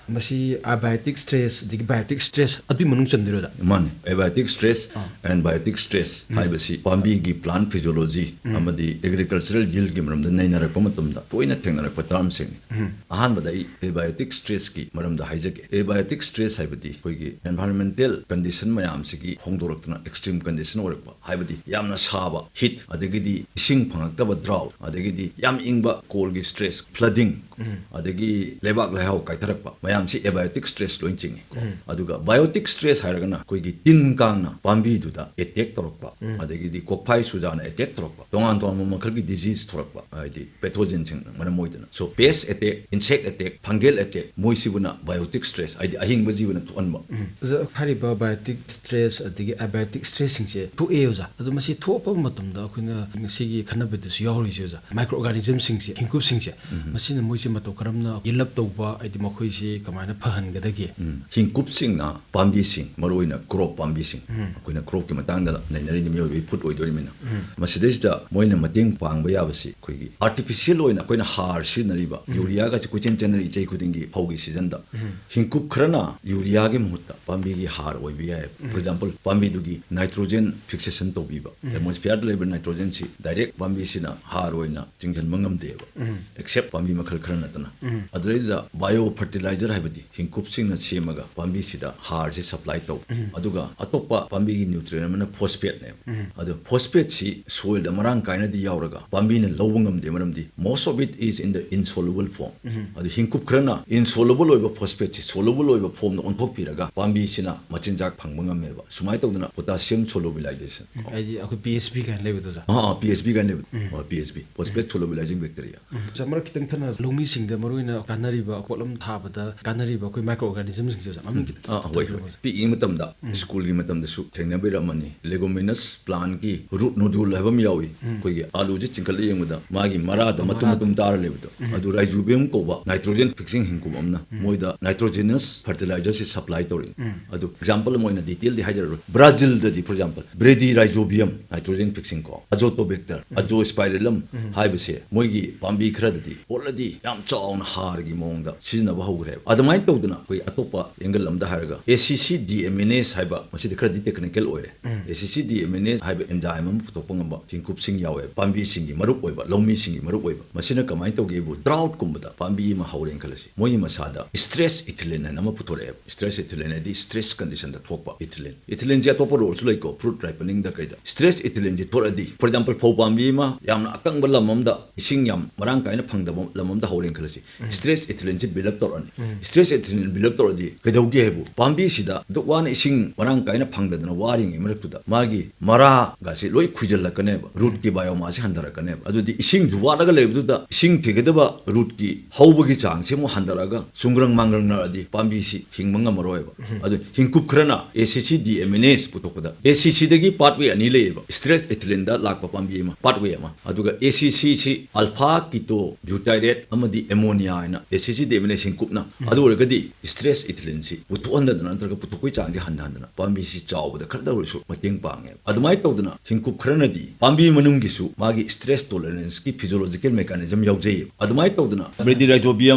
ꯃꯁꯤ ꯑꯦꯕꯥꯏꯑꯣꯇꯤꯛ ꯁ꯭ꯇ꯭ꯔꯦꯁ ꯑꯗꯒꯤ ꯕꯥꯏꯑꯣꯇꯤꯛ ꯁ꯭ꯇ꯭ꯔꯦꯁ ꯑꯗꯨꯒꯤ ꯃꯅꯨꯡ ꯆꯟꯗꯣꯏꯔꯣ, ꯑꯣꯖꯥ? ꯃꯥꯅꯦ, ꯑꯦꯕꯥꯏꯑꯣꯇꯤꯛ ꯁ꯭ꯇ꯭ꯔꯦꯁ ꯑꯥ꯫ And biotic stress um. ꯍꯥꯏꯕꯁꯤ ꯄꯥꯝꯕꯤꯒꯤ ꯄ꯭ꯂꯥꯟ ꯐꯤꯖꯤꯑꯣꯂꯣꯖꯤ ꯎꯝ꯫ ꯑꯃꯗꯤ ꯑꯦꯒ꯭ꯔꯤꯀꯜꯆꯔꯦꯜ ꯌꯤꯜꯒꯤ ꯃꯔꯝꯗ ꯅꯩꯅꯔꯛꯄ ꯃꯇꯝꯗ ꯇꯣꯏꯅ ꯊꯦꯡꯅꯔꯛꯄ ꯇꯔꯝꯁꯤꯡꯅꯤ꯫ ꯎꯝ꯫ ꯑꯍꯥꯟꯕꯗ ꯑꯩ ꯑꯦꯕꯥꯏꯑꯣꯇꯤꯛ ꯁ꯭ꯇ꯭ꯔꯦꯁꯀꯤ ꯃꯔꯝꯗ ꯍꯥꯏꯖꯒꯦ꯫ ꯑꯦꯕꯥꯏꯑꯣꯇꯤꯛ ꯁ꯭ꯇ꯭ꯔꯦꯁ ꯍꯥꯏꯕꯗꯤ ꯑꯩꯈꯣꯏꯒꯤ ꯑꯦꯟꯚꯥꯏꯔꯣꯟꯃꯦꯟꯇꯦꯜ ꯀꯟꯗꯤꯁꯟ ꯃꯌꯥꯝꯁꯤꯒꯤ ꯍꯣꯡꯗꯣꯔꯛꯇꯨꯅ ꯑꯦꯛꯁꯇ꯭ꯔꯤꯝ ꯀꯟꯗꯤꯁꯟ ꯑꯣꯏꯔꯛꯄ, ꯍꯥꯏꯕꯗꯤ ꯌꯥꯝꯅ ꯁꯥꯕ, ꯍꯤꯠ, ꯑꯗꯒꯤꯗꯤ ꯏꯁꯤꯡ ꯐꯪꯉꯛꯇꯕ, ꯗ꯭ꯔꯥꯎꯠ, ꯑꯗꯒꯤꯗꯤ ꯌꯥꯝ ꯏꯪꯕ, ꯀꯣꯜꯒꯤ ꯁ꯭ꯇ꯭ꯔꯦꯁ, ꯐ꯭ꯂꯗꯤꯡ, ꯎꯝ꯫ ꯑꯗꯒꯤ ꯂꯩꯕꯥꯛ ꯂꯩꯍꯥꯎ ꯀꯥꯏꯊꯔꯛꯄ ꯃꯌꯥꯝꯁꯤ ꯑꯦꯕꯥꯏꯑꯣꯇꯤꯛ ꯁ꯭ꯇ꯭ꯔꯦꯁ ꯂꯣꯏ ꯆꯤꯡꯉꯤ꯫ ꯎꯝ꯫ ꯑꯗꯨꯒ ꯕꯥꯏꯑꯣꯇꯤꯛ ꯁ꯭ꯇ꯭ꯔꯦꯁ ꯍꯥꯏꯔꯒꯅ ꯑꯩꯈꯣꯏꯒꯤ ꯇꯤꯟ ꯀꯥꯡꯅ ꯄꯥꯝꯕꯤꯗꯨꯗ ꯑꯦꯇꯦꯛ ꯇꯧꯔꯛꯄ, ꯎꯝ꯫ ꯑꯗꯒꯤꯗꯤ ꯀꯣꯛꯐꯥꯏ ꯁꯨꯖꯥꯅ ꯑꯦꯇꯦꯛ ꯇꯧꯔꯛꯄ, ꯇꯣꯉꯥꯟ ꯇꯣꯉꯥꯟꯕ ꯃꯈꯜꯒꯤ ꯗꯤꯖꯤꯖ ꯊꯣꯛꯂꯛꯄ, ꯍꯥꯏꯗꯤ ꯄꯦꯊꯣꯖꯦꯟꯁꯤꯡꯅ ꯃꯔꯝ ꯑꯣꯏꯗꯨꯅ꯫ So pest attack, insect attack, fungal attack, ꯃꯣꯏꯁꯤꯕꯨꯅ ꯕꯥꯏꯑꯣꯇꯤꯛ ꯁ꯭ꯇ꯭ꯔꯦꯁ, ꯍꯥꯏꯗꯤ ꯑꯍꯤꯡꯕ ꯖꯤꯕꯅ ꯊꯣꯛꯍꯟꯕ꯫ ꯎꯝ꯫ ꯑꯣꯖꯥ, ꯍꯥꯏꯔꯤꯕ ꯕꯥꯏꯑꯣꯇꯤꯛ ꯁ꯭ꯇ꯭ꯔꯦꯁ ꯑꯗꯒꯤ ꯑꯦꯕꯥꯏꯑꯣꯇꯤꯛ ꯁ꯭ꯇ꯭ꯔꯦꯁꯁꯤꯡꯁꯦ ꯊꯣꯛꯑꯦ, ꯑꯣꯖꯥ꯫ ꯑꯗꯣ ꯃꯁꯤ ꯊꯣꯛꯄ ꯃꯇꯝꯗ ꯑꯩꯈꯣꯏꯅ ꯉꯁꯤꯒꯤ ꯈꯟꯅꯕꯗꯁꯨ ꯌꯥꯎꯔꯤꯁꯦ, ꯑꯣꯖꯥ, ꯃꯥꯏꯀ꯭ꯔꯣ ꯑꯣꯔꯒꯥꯅꯤꯖꯝꯁꯤꯡꯁꯦ, ꯍꯤꯡꯀꯨꯞꯁꯤꯡꯁꯦ, ꯎꯝ꯫ ꯃꯁꯤꯅ ꯃꯣꯏꯁꯦ ꯃꯇꯧ ꯀꯔꯝꯅ ꯌꯦꯜꯂꯞ ꯇꯧꯕ, ꯍꯥꯏꯗꯤ ꯃꯈꯣꯏꯁꯤ ꯀꯃꯥꯏꯅ ꯐꯍꯟꯒꯗꯒꯦ? ꯎꯝ꯫ ꯍꯤꯡꯀꯨꯞꯁꯤꯡꯅ ꯄꯥꯝꯕꯤꯁꯤꯡ, ꯃꯔꯨꯑꯣꯏꯅ ꯀ꯭ꯔꯣꯞ ꯄꯥꯝꯕꯤꯁꯤꯡ, ꯎꯝ꯫ ꯑꯩꯈꯣꯏꯅ ꯀ꯭ꯔꯣꯞꯀꯤ ꯃꯇꯥꯡꯗ ꯅꯩꯅꯔꯤꯅꯤ, ꯃꯤꯑꯣꯏꯕꯒꯤ ꯐꯨꯗ ꯑꯣꯏꯗꯣꯔꯤꯕꯅꯤꯅ꯫ ꯎꯝ꯫ ꯃꯁꯤꯗꯩꯁꯤꯗ ꯃꯣꯏꯅ ꯃꯇꯦꯡ ꯄꯥꯡꯕ ꯌꯥꯕꯁꯤ ꯑꯩꯈꯣꯏꯒꯤ ꯑꯥꯔꯇꯤꯐꯤꯁꯤꯌꯦꯜ ꯑꯣꯏꯅ ꯑꯩꯈꯣꯏꯅ ꯍꯥꯔ ꯁꯤꯖꯤꯟꯅꯔꯤꯕ, ꯎꯝ꯫ ꯌꯨꯔꯤꯌꯥꯒꯁꯤ ꯀꯣꯏꯆꯦꯟ ꯆꯦꯟꯅꯔꯤ ꯆꯍꯤ ꯈꯨꯗꯤꯡꯒꯤ ꯐꯧꯒꯤ ꯁꯤꯖꯟꯗ꯫ ꯎꯝ꯫ ꯍꯤꯡꯀꯨꯞ ꯈꯔꯅ ꯌꯨꯔꯤꯌꯥꯒꯤ ꯃꯍꯨꯠꯇ ꯄꯥꯝꯕꯤꯒꯤ ꯍꯥꯔ ꯑꯣꯏꯕ ꯌꯥꯏ꯫ ꯎꯝ꯫ ꯐꯣꯔ ꯑꯦꯛꯖꯥꯝꯄꯜ, ꯄꯥꯝꯕꯤꯗꯨꯒꯤ ꯅꯥꯏꯇ꯭ꯔꯣꯖꯦꯟ ꯐꯤꯛꯁꯦꯁꯟ ꯇꯧꯕꯤꯕ, ꯎꯝ꯫ ꯑꯦꯠꯃꯣꯁꯐꯤꯌꯔꯗ ꯂꯩꯕ ꯅꯥꯏꯇ꯭ꯔꯣꯖꯦꯟꯁꯤ ꯗꯥꯏꯔꯦꯛ ꯄꯥꯝꯕꯤꯁꯤꯅ ꯍꯥꯔ ꯑꯣꯏꯅ ꯆꯤꯡꯁꯤꯟꯕ ꯉꯝꯗꯦꯕ, ꯎꯝ꯫ ꯑꯦꯛꯁꯦꯞ ꯄꯥꯝꯕꯤ ꯃꯈꯜ ꯈꯔ ꯅꯠꯇꯅ꯫ ꯎꯝ꯫ ꯑꯗꯨꯗꯩꯗꯨꯗ ꯕꯥꯏꯑꯣ ꯐꯔꯇꯤꯂꯥꯏꯖꯔ ꯍꯥꯏꯕꯗꯤ ꯍꯤꯡꯀꯨꯞꯁꯤꯡꯅ ꯁꯦꯝꯃꯒ ꯄꯥꯝꯕꯤꯁꯤꯗ ꯍꯥꯔꯁꯤ ꯁꯄ꯭ꯂꯥꯏ ꯇꯧ꯫ ꯎꯝ꯫ ꯑꯗꯨꯒ ꯑꯇꯣꯞꯄ ꯄꯥꯝꯕꯤꯒꯤ ꯅ꯭ꯌꯨꯇ꯭ꯔꯤꯌꯦꯟ ꯑꯃꯅ ꯐꯣꯁꯐꯦꯠꯅꯦꯕ꯫ ꯎꯝ꯫ ꯑꯗꯣ ꯐꯣꯁꯐꯦꯠꯁꯤ ꯁꯣꯏꯜꯗ ꯃꯔꯥꯡ ꯀꯥꯏꯅꯗꯤ ꯌꯥꯎꯔꯒ ꯄꯥꯝꯕꯤꯅ ꯂꯧꯕ ꯉꯝꯗꯦ, ꯃꯔꯝꯗꯤ most of it is in the insoluble form꯫ ꯎꯝ꯫ ꯑꯗꯨ ꯍꯤꯡꯀꯨꯞ ꯈꯔꯅ ꯏꯟꯁꯣꯂꯨꯕꯜ ꯑꯣꯏꯕ ꯐꯣꯁꯐꯦꯠꯁꯤ ꯁꯣꯂꯨꯕꯜ ꯑꯣꯏꯕ ꯐꯣꯝꯗ ꯑꯣꯟꯊꯣꯛꯄꯤꯔꯒ ꯄꯥꯝꯕꯤꯁꯤꯅ ꯃꯆꯤꯟꯖꯥꯛ ꯐꯪꯕ ꯉꯝꯃꯦꯕ꯫ ꯁꯨꯃꯥꯏꯅ ꯇꯧꯗꯅ ꯄꯣꯇꯥꯁꯤꯌꯝ ꯁꯣꯂꯨꯕꯤꯂꯥꯏꯖꯦꯁꯟ꯫ ꯎꯝ, ꯍꯥꯏꯗꯤ ꯑꯩꯈꯣꯏ ꯄꯤ ꯑꯦꯁ ꯄꯤ ꯀꯥꯏꯅ ꯂꯩꯕꯗꯣ, ꯑꯣꯖꯥ? ꯑꯥ, ꯄꯤ ꯑꯦꯁ ꯕꯤ ꯀꯥꯏꯅ ꯂꯩꯕꯗꯣ꯫ Um. Ah, P S B, phosphate solubilising bacteria. Um. ꯑꯣꯖꯥ, ꯃꯔꯛ ꯈꯤꯇꯪ ꯊꯠꯅ, ꯂꯧꯃꯤꯁꯤꯡꯗ ꯃꯔꯨꯑꯣꯏꯅ ꯀꯥꯟꯅꯔꯤꯕ, ꯄꯣꯠꯂꯝ ꯊꯥꯕꯗ ꯀꯥꯟꯅꯔꯤꯕ ꯑꯩꯈꯣꯏ ꯃꯥꯏꯀ꯭ꯔꯣ ꯑꯣꯔꯒꯥꯅꯤꯖꯝꯁꯤꯡꯁꯦ, ꯑꯣꯖꯥ, ꯃꯃꯤꯡ ꯈꯤꯇꯪ ꯑꯥ, ꯍꯣꯏ, ꯊꯠꯄꯤꯔꯝꯃꯣ, ꯍꯣꯏ꯫ ꯑꯣꯖꯥ꯫ ꯄꯤꯛꯏꯉꯩ ꯃꯇꯝꯗ ꯎꯝ꯫ ꯁ꯭ꯀꯨꯜꯒꯤ ꯃꯇꯝꯗꯁꯨ ꯊꯦꯡꯅꯕꯤꯔꯝꯃꯅꯤ, ꯂꯦꯒꯣꯃꯤꯅꯁ ꯄ꯭ꯂꯥꯟꯒꯤ ꯔꯨꯠ ꯅꯣꯗꯨꯜ ꯍꯥꯏꯕ ꯑꯃ ꯌꯥꯎꯏ꯫ ꯎꯝ꯫ ꯑꯩꯈꯣꯏꯒꯤ ꯑꯥꯂꯨꯁꯦ ꯆꯤꯡꯈꯠꯂ ꯌꯦꯡꯕꯗ ꯃꯥꯒꯤ ꯃꯔꯥꯗ ꯃꯇꯨꯝ ꯃꯔꯥꯗ꯫ ꯃꯇꯨꯝ ꯇꯥꯔ ꯂꯩꯕꯗꯣ, ꯎꯝ꯫ ꯑꯗꯨ ꯔꯥꯏꯖꯣꯕꯤꯌꯝ ꯀꯧꯕ ꯅꯥꯏꯇ꯭ꯔꯣꯖꯦꯟ ꯐꯤꯛꯁꯤꯡ ꯍꯤꯡꯀꯨꯞ ꯑꯃꯅ ꯎꯝ꯫ ꯃꯣꯏꯗ ꯅꯥꯏꯇ꯭ꯔꯣꯖꯤꯅꯁ ꯐꯔꯇꯤꯂꯥꯏꯖꯔꯁꯤ ꯁꯄ꯭ꯂꯥꯏ ꯇꯧꯔꯛꯏ꯫ ꯎꯝ꯫ ꯑꯗꯨ ꯑꯦꯛꯖꯥꯝꯄꯜ ꯑꯃ ꯑꯣꯏꯅ ꯗꯤꯇꯦꯜꯗꯤ ꯍꯥꯏꯖꯔꯔꯣꯏ, ꯕ꯭ꯔꯥꯖꯤꯜꯗꯗꯤ, ꯐꯣꯔ ꯑꯦꯛꯖꯥꯝꯄꯜ, ꯕ꯭ꯔꯦꯗꯤ ꯔꯥꯏꯖꯣꯕꯤꯌꯝ ꯅꯥꯏꯇ꯭ꯔꯣꯖꯦꯟ ꯐꯤꯛꯁꯤꯡ ꯀꯣ, ꯑꯖꯣꯇꯣꯕꯦꯛꯇꯔ, ꯎꯝ꯫ ꯑꯖꯣꯁꯄꯥꯏꯔꯤꯂꯝ ꯎꯝ꯫ ꯍꯥꯏꯕꯁꯦ ꯃꯣꯏꯒꯤ ꯄꯥꯝꯕꯤ ꯈꯔꯗꯗꯤ ꯑꯣꯜꯔꯦꯗꯤ ꯌꯥꯝ ꯆꯥꯎꯅ ꯍꯥꯔꯒꯤ ꯃꯑꯣꯡꯗ ꯁꯤꯖꯤꯟꯅꯕ ꯍꯧꯈ꯭ꯔꯦꯕ꯫ ꯑꯗꯨꯃꯥꯏꯅ ꯇꯧꯗꯅ ꯑꯩꯈꯣꯏ ꯑꯇꯣꯞꯄ angle ꯑꯃꯗ ꯍꯥꯏꯔꯒ, A C C D M N As ꯍꯥꯏꯕ, ꯃꯁꯤꯗꯤ ꯈꯔꯗꯤ technical ꯑꯣꯏꯔꯦ꯫ A C C D M N As ꯍꯥꯏꯕ enzyme ꯑꯃ ꯄꯨꯊꯣꯛꯄ ꯉꯝꯕ ꯍꯤꯡꯀꯨꯞꯁꯤꯡ ꯌꯥꯎꯋꯦ, ꯄꯥꯝꯕꯤꯁꯤꯡꯒꯤ ꯃꯔꯨꯞ ꯑꯣꯏꯕ, ꯂꯧꯃꯤꯁꯤꯡꯒꯤ ꯃꯔꯨꯞ ꯑꯣꯏꯕ꯫ ꯃꯁꯤꯅ ꯀꯃꯥꯏꯅ ꯇꯧꯒꯦꯕꯨ, drought ꯀꯨꯝꯕꯗ ꯄꯥꯝꯕꯤ ꯑꯃ ꯍꯧꯔꯦꯅ ꯈꯜꯂꯁꯤ, ꯃꯣꯏꯒꯤ ꯃꯁꯥꯗ stress ethylene ꯍꯥꯏꯅ ꯑꯃ ꯄꯨꯊꯣꯔꯛꯑꯦꯕ꯫ Stress ethylene ꯍꯥꯏꯗꯤ stress condition ꯗ ꯊꯣꯛꯄ ethylene꯫ Ethylene ꯁꯦ ꯑꯇꯣꯞꯄ role ꯁꯨ ꯂꯩꯀꯣ, fruit ripening ꯗ ꯀꯩꯗ꯫ Stress ethylene say ꯊꯣꯛꯂꯛꯑꯗꯤ, for example, ꯐꯧ ꯄꯥꯝꯕꯤ ꯑꯃ ꯌꯥꯝꯅ ꯑꯀꯪꯕ ꯂꯝ ꯑꯃꯗ, ꯏꯁꯤꯡ ꯌꯥꯝ ꯃꯔꯥꯡ ꯀꯥꯏꯅ ꯐꯪꯗꯕ ꯂꯝ ꯑꯃꯗ ꯍꯧꯔꯦꯅ ꯈꯜꯂꯁꯤ, stress ethylene ꯁꯦ build up ꯇꯧꯔꯛꯑꯅꯤ꯫ Stress ethylene build up ꯇꯧꯔꯗꯤ ꯀꯩꯗꯧꯒꯦ ꯍꯥꯏꯕꯨ, ꯄꯥꯝꯕꯤꯁꯤꯗ ꯑꯗꯨꯛ ꯋꯥꯅ ꯏꯁꯤꯡ ꯃꯔꯥꯡ ꯀꯥꯏꯅ ꯐꯪꯗꯗꯅ ꯋꯥꯔꯤꯉꯩ ꯃꯔꯛꯇꯨꯗ ꯃꯥꯒꯤ ꯃꯔꯥꯒꯁꯤ ꯂꯣꯏ ꯈꯨꯏꯖꯜꯂꯛꯀꯅꯦꯕ, root ꯀꯤ biomass ꯁꯤ ꯍꯟꯊꯔꯛꯀꯅꯦꯕ꯫ ꯑꯗꯨꯗꯤ ꯏꯁꯤꯡꯁꯨ ꯋꯥꯠꯂꯒ ꯂꯩꯕꯗꯨꯗ ꯏꯁꯤꯡ ꯊꯤꯒꯗꯕ root ꯀꯤ ꯍꯧꯕꯒꯤ ꯆꯥꯡꯁꯤ ꯑꯃꯨꯛ ꯍꯟꯊꯔꯛꯑꯒ ꯆꯨꯡꯒ꯭ꯔꯪ ꯃꯥꯡꯒ꯭ꯔꯪꯅꯔꯗꯤ ꯄꯥꯝꯕꯤꯁꯤ ꯍꯤꯡꯕ ꯉꯝꯃꯔꯣꯏꯕ꯫ ꯑꯗꯨ ꯍꯤꯡꯀꯨꯞ ꯈꯔꯅ A C C D M N As ꯄꯨꯊꯣꯛꯄꯗ, A C C ꯗꯒꯤ pathway ꯑꯅꯤ ꯂꯩꯌꯦꯕ, stress ethylene ꯗ ꯂꯥꯛꯄ ꯄꯥꯝꯕꯤ ꯑꯃ, pathway ꯑꯃ, ꯑꯗꯨꯒ A C C ꯁꯤ alpha ketobutyrate ꯑꯃꯗꯤ ammonia ꯍꯥꯏꯅ A C C D M N As ꯍꯤꯡꯀꯨꯞꯅ꯫ ꯑꯗꯨ ꯑꯣꯏꯔꯒꯗꯤ stress ethylene ꯁꯤ ꯄꯨꯊꯣꯛꯍꯟꯗꯗꯅ ꯅꯠꯇ꯭ꯔꯒ ꯄꯨꯊꯣꯛꯄꯒꯤ ꯆꯥꯡꯁꯤ ꯍꯟꯊꯍꯟꯗꯅ ꯄꯥꯝꯕꯤꯁꯤ ꯆꯥꯎꯕꯗ ꯈꯔꯗ ꯑꯣꯏꯔꯁꯨ ꯃꯇꯦꯡ ꯄꯥꯡꯉꯦꯕ꯫ ꯑꯗꯨꯃꯥꯏꯅ ꯇꯧꯗꯅ ꯍꯤꯡꯀꯨꯞ ꯈꯔꯅꯗꯤ ꯄꯥꯝꯕꯤ ꯃꯅꯨꯡꯒꯤꯁꯨ ꯃꯥꯒꯤ stress tolerance ꯀꯤ physiological mechanism ꯌꯥꯎꯖꯩꯌꯦꯕ꯫ ꯑꯗꯨꯃꯥꯏꯅ ꯇꯧꯗꯅ Bradyrhizobia,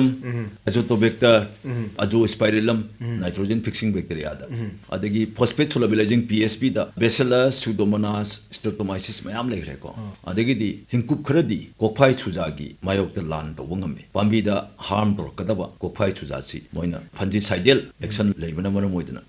Azotobacter, Azospirillum, nitrogen fixing bacteria ꯗ, ꯑꯗꯒꯤ phosphate solubilizing P S P ꯗ Bacillus, Pseudomonas, Streptomyces ꯃꯌꯥꯝ ꯂꯩꯈ꯭ꯔꯦꯀꯣ꯫ ꯑꯗꯒꯤꯗꯤ ꯍꯤꯡꯀꯨꯞ ꯈꯔꯗꯤ ꯀꯣꯛꯐꯥꯏ ꯁꯨꯖꯥꯒꯤ ꯃꯥꯌꯣꯛꯇ ꯂꯥꯟ ꯇꯧꯕ ꯉꯝꯃꯤ꯫ ꯄꯥꯝꯕꯤꯗ harm ꯇꯧꯔꯛꯀꯗꯕ ꯀꯣꯛꯐꯥꯏ ꯁꯨꯖꯥꯁꯤ ꯃꯣꯏꯅ fungicidal action ꯂꯩꯕꯅ ꯃꯔꯝ ꯑꯣꯏꯗꯅ꯫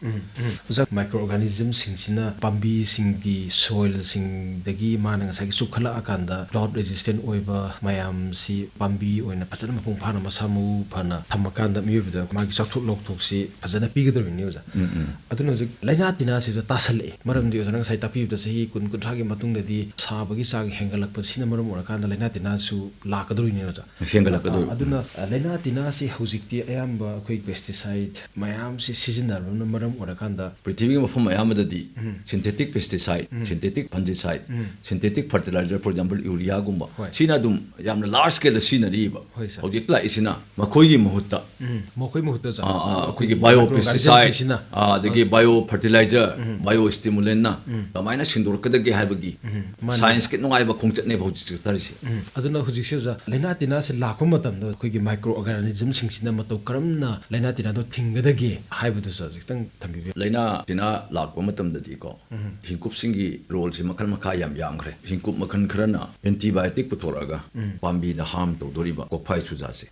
ꯑꯣꯖꯥ, microorganism ꯁꯤꯡꯁꯤꯅ ꯄꯥꯝꯕꯤꯁꯤꯡꯒꯤ soil ꯁꯤꯡꯗꯒꯤ ꯃꯥꯅ ꯉꯁꯥꯏꯒꯤ ꯆꯨꯞꯈꯠꯂꯛꯑꯀꯥꯟꯗ drought resistant ꯑꯣꯏꯕ ꯃꯌꯥꯝꯁꯤ ꯄꯥꯝꯕꯤ ꯑꯣꯏꯅ ꯐꯖꯅ ꯃꯄꯨꯡ ꯐꯥꯅ ꯃꯁꯥ ꯃꯎ ꯐꯅ ꯊꯝꯃꯀꯥꯟꯗ ꯃꯤꯑꯣꯏꯕꯗ ꯃꯥꯒꯤ ꯆꯥꯎꯊꯣꯛ ꯂꯧꯊꯣꯛꯁꯤ ꯐꯖꯅ ꯄꯤꯒꯗꯧꯔꯤꯅꯤ ꯑꯣꯖꯥ꯫ ꯑꯗꯨꯅ ꯍꯧꯖꯤꯛ ꯂꯥꯏꯅꯥ ꯇꯤꯟꯅꯥꯁꯤꯁꯨ ꯇꯥꯁꯜꯂꯛꯑꯦ꯫ ꯃꯔꯝꯗꯤ ꯑꯣꯖꯥꯅ ꯉꯁꯥꯏ ꯇꯥꯛꯄꯤꯕꯗ ꯆꯍꯤ ꯀꯨꯟ, ꯀꯨꯟꯊ꯭ꯔꯥꯒꯤ ꯃꯇꯨꯡꯗꯗꯤ ꯁꯥꯕꯒꯤ ꯆꯥꯡ ꯍꯦꯟꯒꯠꯂꯛꯄꯁꯤꯅ ꯃꯔꯝ ꯑꯣꯏꯔꯀꯥꯟꯗ ꯂꯥꯏꯅꯥ ꯇꯤꯟꯅꯥꯁꯨ ꯂꯥꯛꯀꯗꯧꯔꯤꯅꯦ ꯑꯣꯖꯥ꯫ ꯍꯦꯟꯒꯠꯂꯛꯀꯗꯧꯔꯤꯕꯅꯤ꯫ ꯑꯗꯨꯅ, ꯑ, ꯂꯥꯏꯅꯥ ꯇꯤꯟꯅꯥꯁꯤ ꯍꯧꯖꯤꯛꯇꯤ ꯑꯌꯥꯝꯕ ꯑꯩꯈꯣꯏ pesticide ꯃꯌꯥꯝꯁꯤ ꯁꯤꯖꯤꯟꯅꯕꯅ ꯃꯔꯝ ꯑꯣꯏꯔꯀꯥꯟꯗ ꯄ꯭ꯔꯤꯊꯤꯕꯤꯒꯤ ꯃꯐꯝ ꯑꯌꯥꯝꯕꯗꯗꯤ synthetic pesticide, synthetic fungicide, synthetic fertilizer, for example, urea ꯒꯨꯝꯕ, ꯍꯣꯏ꯫ ꯁꯤꯅ ꯑꯗꯨꯝ ꯌꯥꯝꯅ large scale ꯗ ꯁꯤꯖꯤꯟꯅꯔꯤꯕ꯫ ꯍꯣꯏ, sir꯫ ꯍꯧꯖꯤꯛ ꯂꯥꯛꯏꯁꯤꯅ ꯃꯈꯣꯏꯒꯤ ꯃꯍꯨꯠꯇ, ꯎꯝ, ꯃꯈꯣꯏ ꯃꯍꯨꯠꯇ, sir꯫ ꯑꯥ, ꯑꯥ, ꯑꯩꯈꯣꯏꯒꯤ microorganism bio pesticide, ꯁꯤꯡꯁꯤꯅ, ꯑꯥ, ꯑꯗꯒꯤ bio fertilizer, bio stimulant ꯅ ꯀꯃꯥꯏꯅ ꯁꯤꯟꯗꯣꯔꯛꯀꯗꯒꯦ ꯍꯥꯏꯕꯒꯤ ꯃꯥꯅꯤ꯫ Science ꯀꯤ ꯅꯨꯡꯉꯥꯏꯕ ꯈꯣꯡꯆꯠꯅꯦꯕ ꯍꯧꯖꯤꯛ ꯆꯠꯊꯔꯤꯁꯤ꯫ ꯎꯝ, ꯑꯗꯨꯅ ꯍꯧꯖꯤꯛꯁꯦ ꯑꯣꯖꯥ, ꯂꯥꯏꯅꯥ ꯇꯤꯟꯅꯥꯁꯤ ꯂꯥꯛꯄ ꯃꯇꯝꯗ ꯑꯩꯈꯣꯏꯒꯤ microorganism ꯁꯤꯡꯁꯤꯅ ꯃꯇꯧ ꯀꯔꯝ ꯀꯔꯝꯅ ꯂꯥꯏꯅꯥ ꯇꯤꯟꯅꯥꯗꯣ ꯊꯤꯡꯒꯗꯒꯦ ꯍꯥꯏꯕꯗꯨꯁꯨ ꯈꯤꯇꯪ ꯊꯝꯕꯤꯕ꯫ ꯂꯥꯏꯅꯥ ꯇꯤꯟꯅꯥ ꯂꯥꯛꯄ ꯃꯇꯝꯗꯗꯤꯀꯣ, ꯍꯤꯡꯀꯨꯞꯁꯤꯡꯒꯤ ꯔꯣꯜꯁꯤ ꯃꯈꯜ ꯃꯈꯥ ꯌꯥꯝ ꯌꯥꯝꯈ꯭ꯔꯦ꯫ ꯍꯤꯡꯀꯨꯞ ꯃꯈꯜ ꯈꯔꯅ ꯑꯦꯟꯇꯤꯕꯥꯏꯑꯣꯇꯤꯛ ꯄꯨꯊꯣꯔꯛꯑꯒ ꯄꯥꯝꯕꯤꯗ ꯍꯥꯔꯝ ꯇꯧꯗꯣꯔꯤꯕ ꯀꯣꯛꯐꯥꯏ ꯆꯨꯖꯥꯁꯦ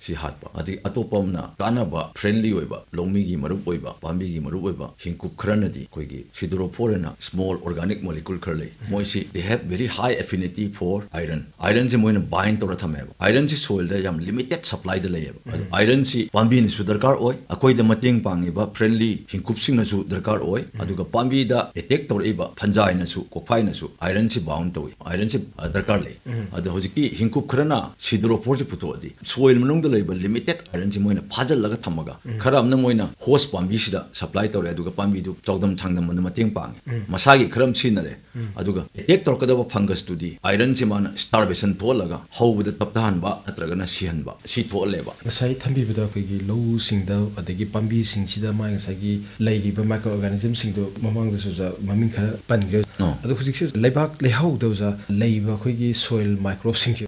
ꯁꯤ ꯍꯥꯠꯄ꯫ ꯑꯗꯒꯤ ꯑꯇꯣꯞꯄ ꯑꯃꯅ ꯀꯥꯟꯅꯕ, ꯐ꯭ꯔꯦꯟꯂꯤ ꯑꯣꯏꯕ, ꯂꯧꯃꯤꯒꯤ ꯃꯔꯨꯞ ꯑꯣꯏꯕ, ꯄꯥꯝꯕꯤꯒꯤ ꯃꯔꯨꯞ ꯑꯣꯏꯕ ꯍꯤꯡꯀꯨꯞ ꯈꯔꯅꯗꯤ ꯑꯩꯈꯣꯏꯒꯤ ꯁꯤꯗ꯭ꯔꯣꯐꯣꯔ ꯍꯥꯏꯅ ꯁ꯭ꯃꯣꯜ ꯑꯣꯔꯒꯥꯅꯤꯛ ꯃꯣꯂꯤꯀꯨꯜ ꯈꯔ ꯂꯩ꯫ ꯃꯣꯏꯁꯤ they have very high affinity for iron꯫ ꯑꯥꯏꯔꯟꯁꯦ ꯃꯣꯏꯅ ꯕꯥꯏꯟ ꯇꯧꯔ ꯊꯝꯃꯦꯕ꯫ ꯑꯥꯏꯔꯟꯁꯤ ꯁꯣꯏꯜꯗ ꯌꯥꯝ ꯂꯤꯃꯤꯇꯦꯠ ꯁꯄ꯭ꯂꯥꯏꯗ ꯂꯩꯌꯦꯕ꯫ ꯑꯗꯣ ꯑꯥꯏꯔꯟꯁꯤ ꯄꯥꯝꯕꯤꯅꯁꯨ ꯗꯔꯀꯥꯔ ꯑꯣꯏ, ꯑꯩꯈꯣꯏꯗ ꯃꯇꯦꯡ ꯄꯥꯡꯉꯤꯕ ꯐ꯭ꯔꯦꯟꯂꯤ ꯍꯤꯡꯀꯨꯞꯁꯤꯡꯅꯁꯨ ꯗꯔꯀꯥꯔ ꯑꯣꯏ, ꯑꯗꯨꯒ ꯄꯥꯝꯕꯤꯗ ꯑꯦꯇꯦꯛ ꯇꯧꯔꯛꯏꯕ ꯐꯟꯖꯥꯏꯅꯁꯨ, ꯀꯣꯛꯐꯥꯏꯅꯁꯨ ꯑꯥꯏꯔꯟꯁꯤ ꯕꯥꯎꯟ ꯇꯧꯏ꯫ ꯑꯥꯏꯔꯟꯁꯤ, ꯑ, ꯗꯔꯀꯥꯔ ꯂꯩ꯫ ꯑꯗꯣ ꯍꯧꯖꯤꯛꯀꯤ ꯍꯤꯡꯀꯨꯞ ꯈꯔꯅ ꯁꯤꯗ꯭ꯔꯣꯐꯣꯔꯁꯤ ꯄꯨꯊꯣꯛꯑꯗꯤ ꯁꯣꯏꯜ ꯃꯅꯨꯡꯗ ꯂꯩꯕ ꯂꯤꯃꯤꯇꯦꯠ ꯑꯥꯏꯔꯟꯁꯤ ꯃꯣꯏꯅ ꯐꯥꯖꯤꯜꯂꯒ ꯊꯝꯃꯒ, ꯈꯔ ꯑꯃꯅ ꯃꯣꯏꯅ ꯍꯣꯁ ꯄꯥꯝꯕꯤꯁꯤꯗ ꯁꯄ꯭ꯂꯥꯏ ꯇꯧꯔꯦ, ꯑꯗꯨꯒ ꯄꯥꯝꯕꯤꯗꯨ ꯆꯥꯎꯗꯝ ꯁꯥꯡꯗꯝꯕꯗ ꯃꯇꯦꯡ ꯄꯥꯡꯉꯤ꯫ ꯃꯁꯥꯒꯤ ꯈꯔ ꯑꯃ ꯁꯤꯖꯤꯟꯅꯔꯦ꯫ ꯑꯗꯨꯒ ꯑꯦꯇꯦꯛ ꯇꯧꯔꯛꯀꯗꯕ ꯐꯪꯒꯁꯇꯨꯗꯤ ꯑꯥꯏꯔꯟꯁꯤ ꯃꯥꯅ ꯁ꯭ꯇꯥꯔꯕꯦꯁꯟ ꯊꯣꯛꯍꯜꯂꯒ ꯍꯧꯕꯗ ꯇꯞꯊꯍꯟꯕ ꯅꯠꯇ꯭ꯔꯒꯅ ꯁꯤꯍꯟꯕ, ꯁꯤ ꯊꯣꯛꯍꯜꯂꯦꯕ꯫ ꯉꯁꯥꯏ ꯊꯝꯕꯤꯕꯗ ꯑꯩꯈꯣꯏꯒꯤ ꯂꯧꯁꯤꯡꯗ ꯑꯗꯒꯤ ꯄꯥꯝꯕꯤꯁꯤꯡꯁꯤꯗ ꯃꯥꯒꯤ ꯉꯁꯥꯏꯒꯤ ꯂꯩꯔꯤꯕ ꯃꯥꯏꯀ꯭ꯔꯣ ꯑꯣꯔꯒꯥꯅꯤꯖꯝꯁꯤꯡꯗꯣ ꯃꯃꯥꯡꯗꯁꯨ ꯑꯣꯖꯥ ꯃꯃꯤꯡ ꯈꯔ ꯄꯟꯈ꯭ꯔꯦ꯫ ꯑꯣ꯫ ꯑꯗꯣ ꯍꯧꯖꯤꯛꯁꯦ ꯂꯩꯕꯥꯛ ꯂꯩꯍꯥꯎꯗ ꯑꯣꯖꯥ ꯂꯩꯕ ꯑꯩꯈꯣꯏꯒꯤ ꯁꯣꯏꯜ ꯃꯥꯏꯀ꯭ꯔꯣꯕꯁꯤꯡꯁꯦ,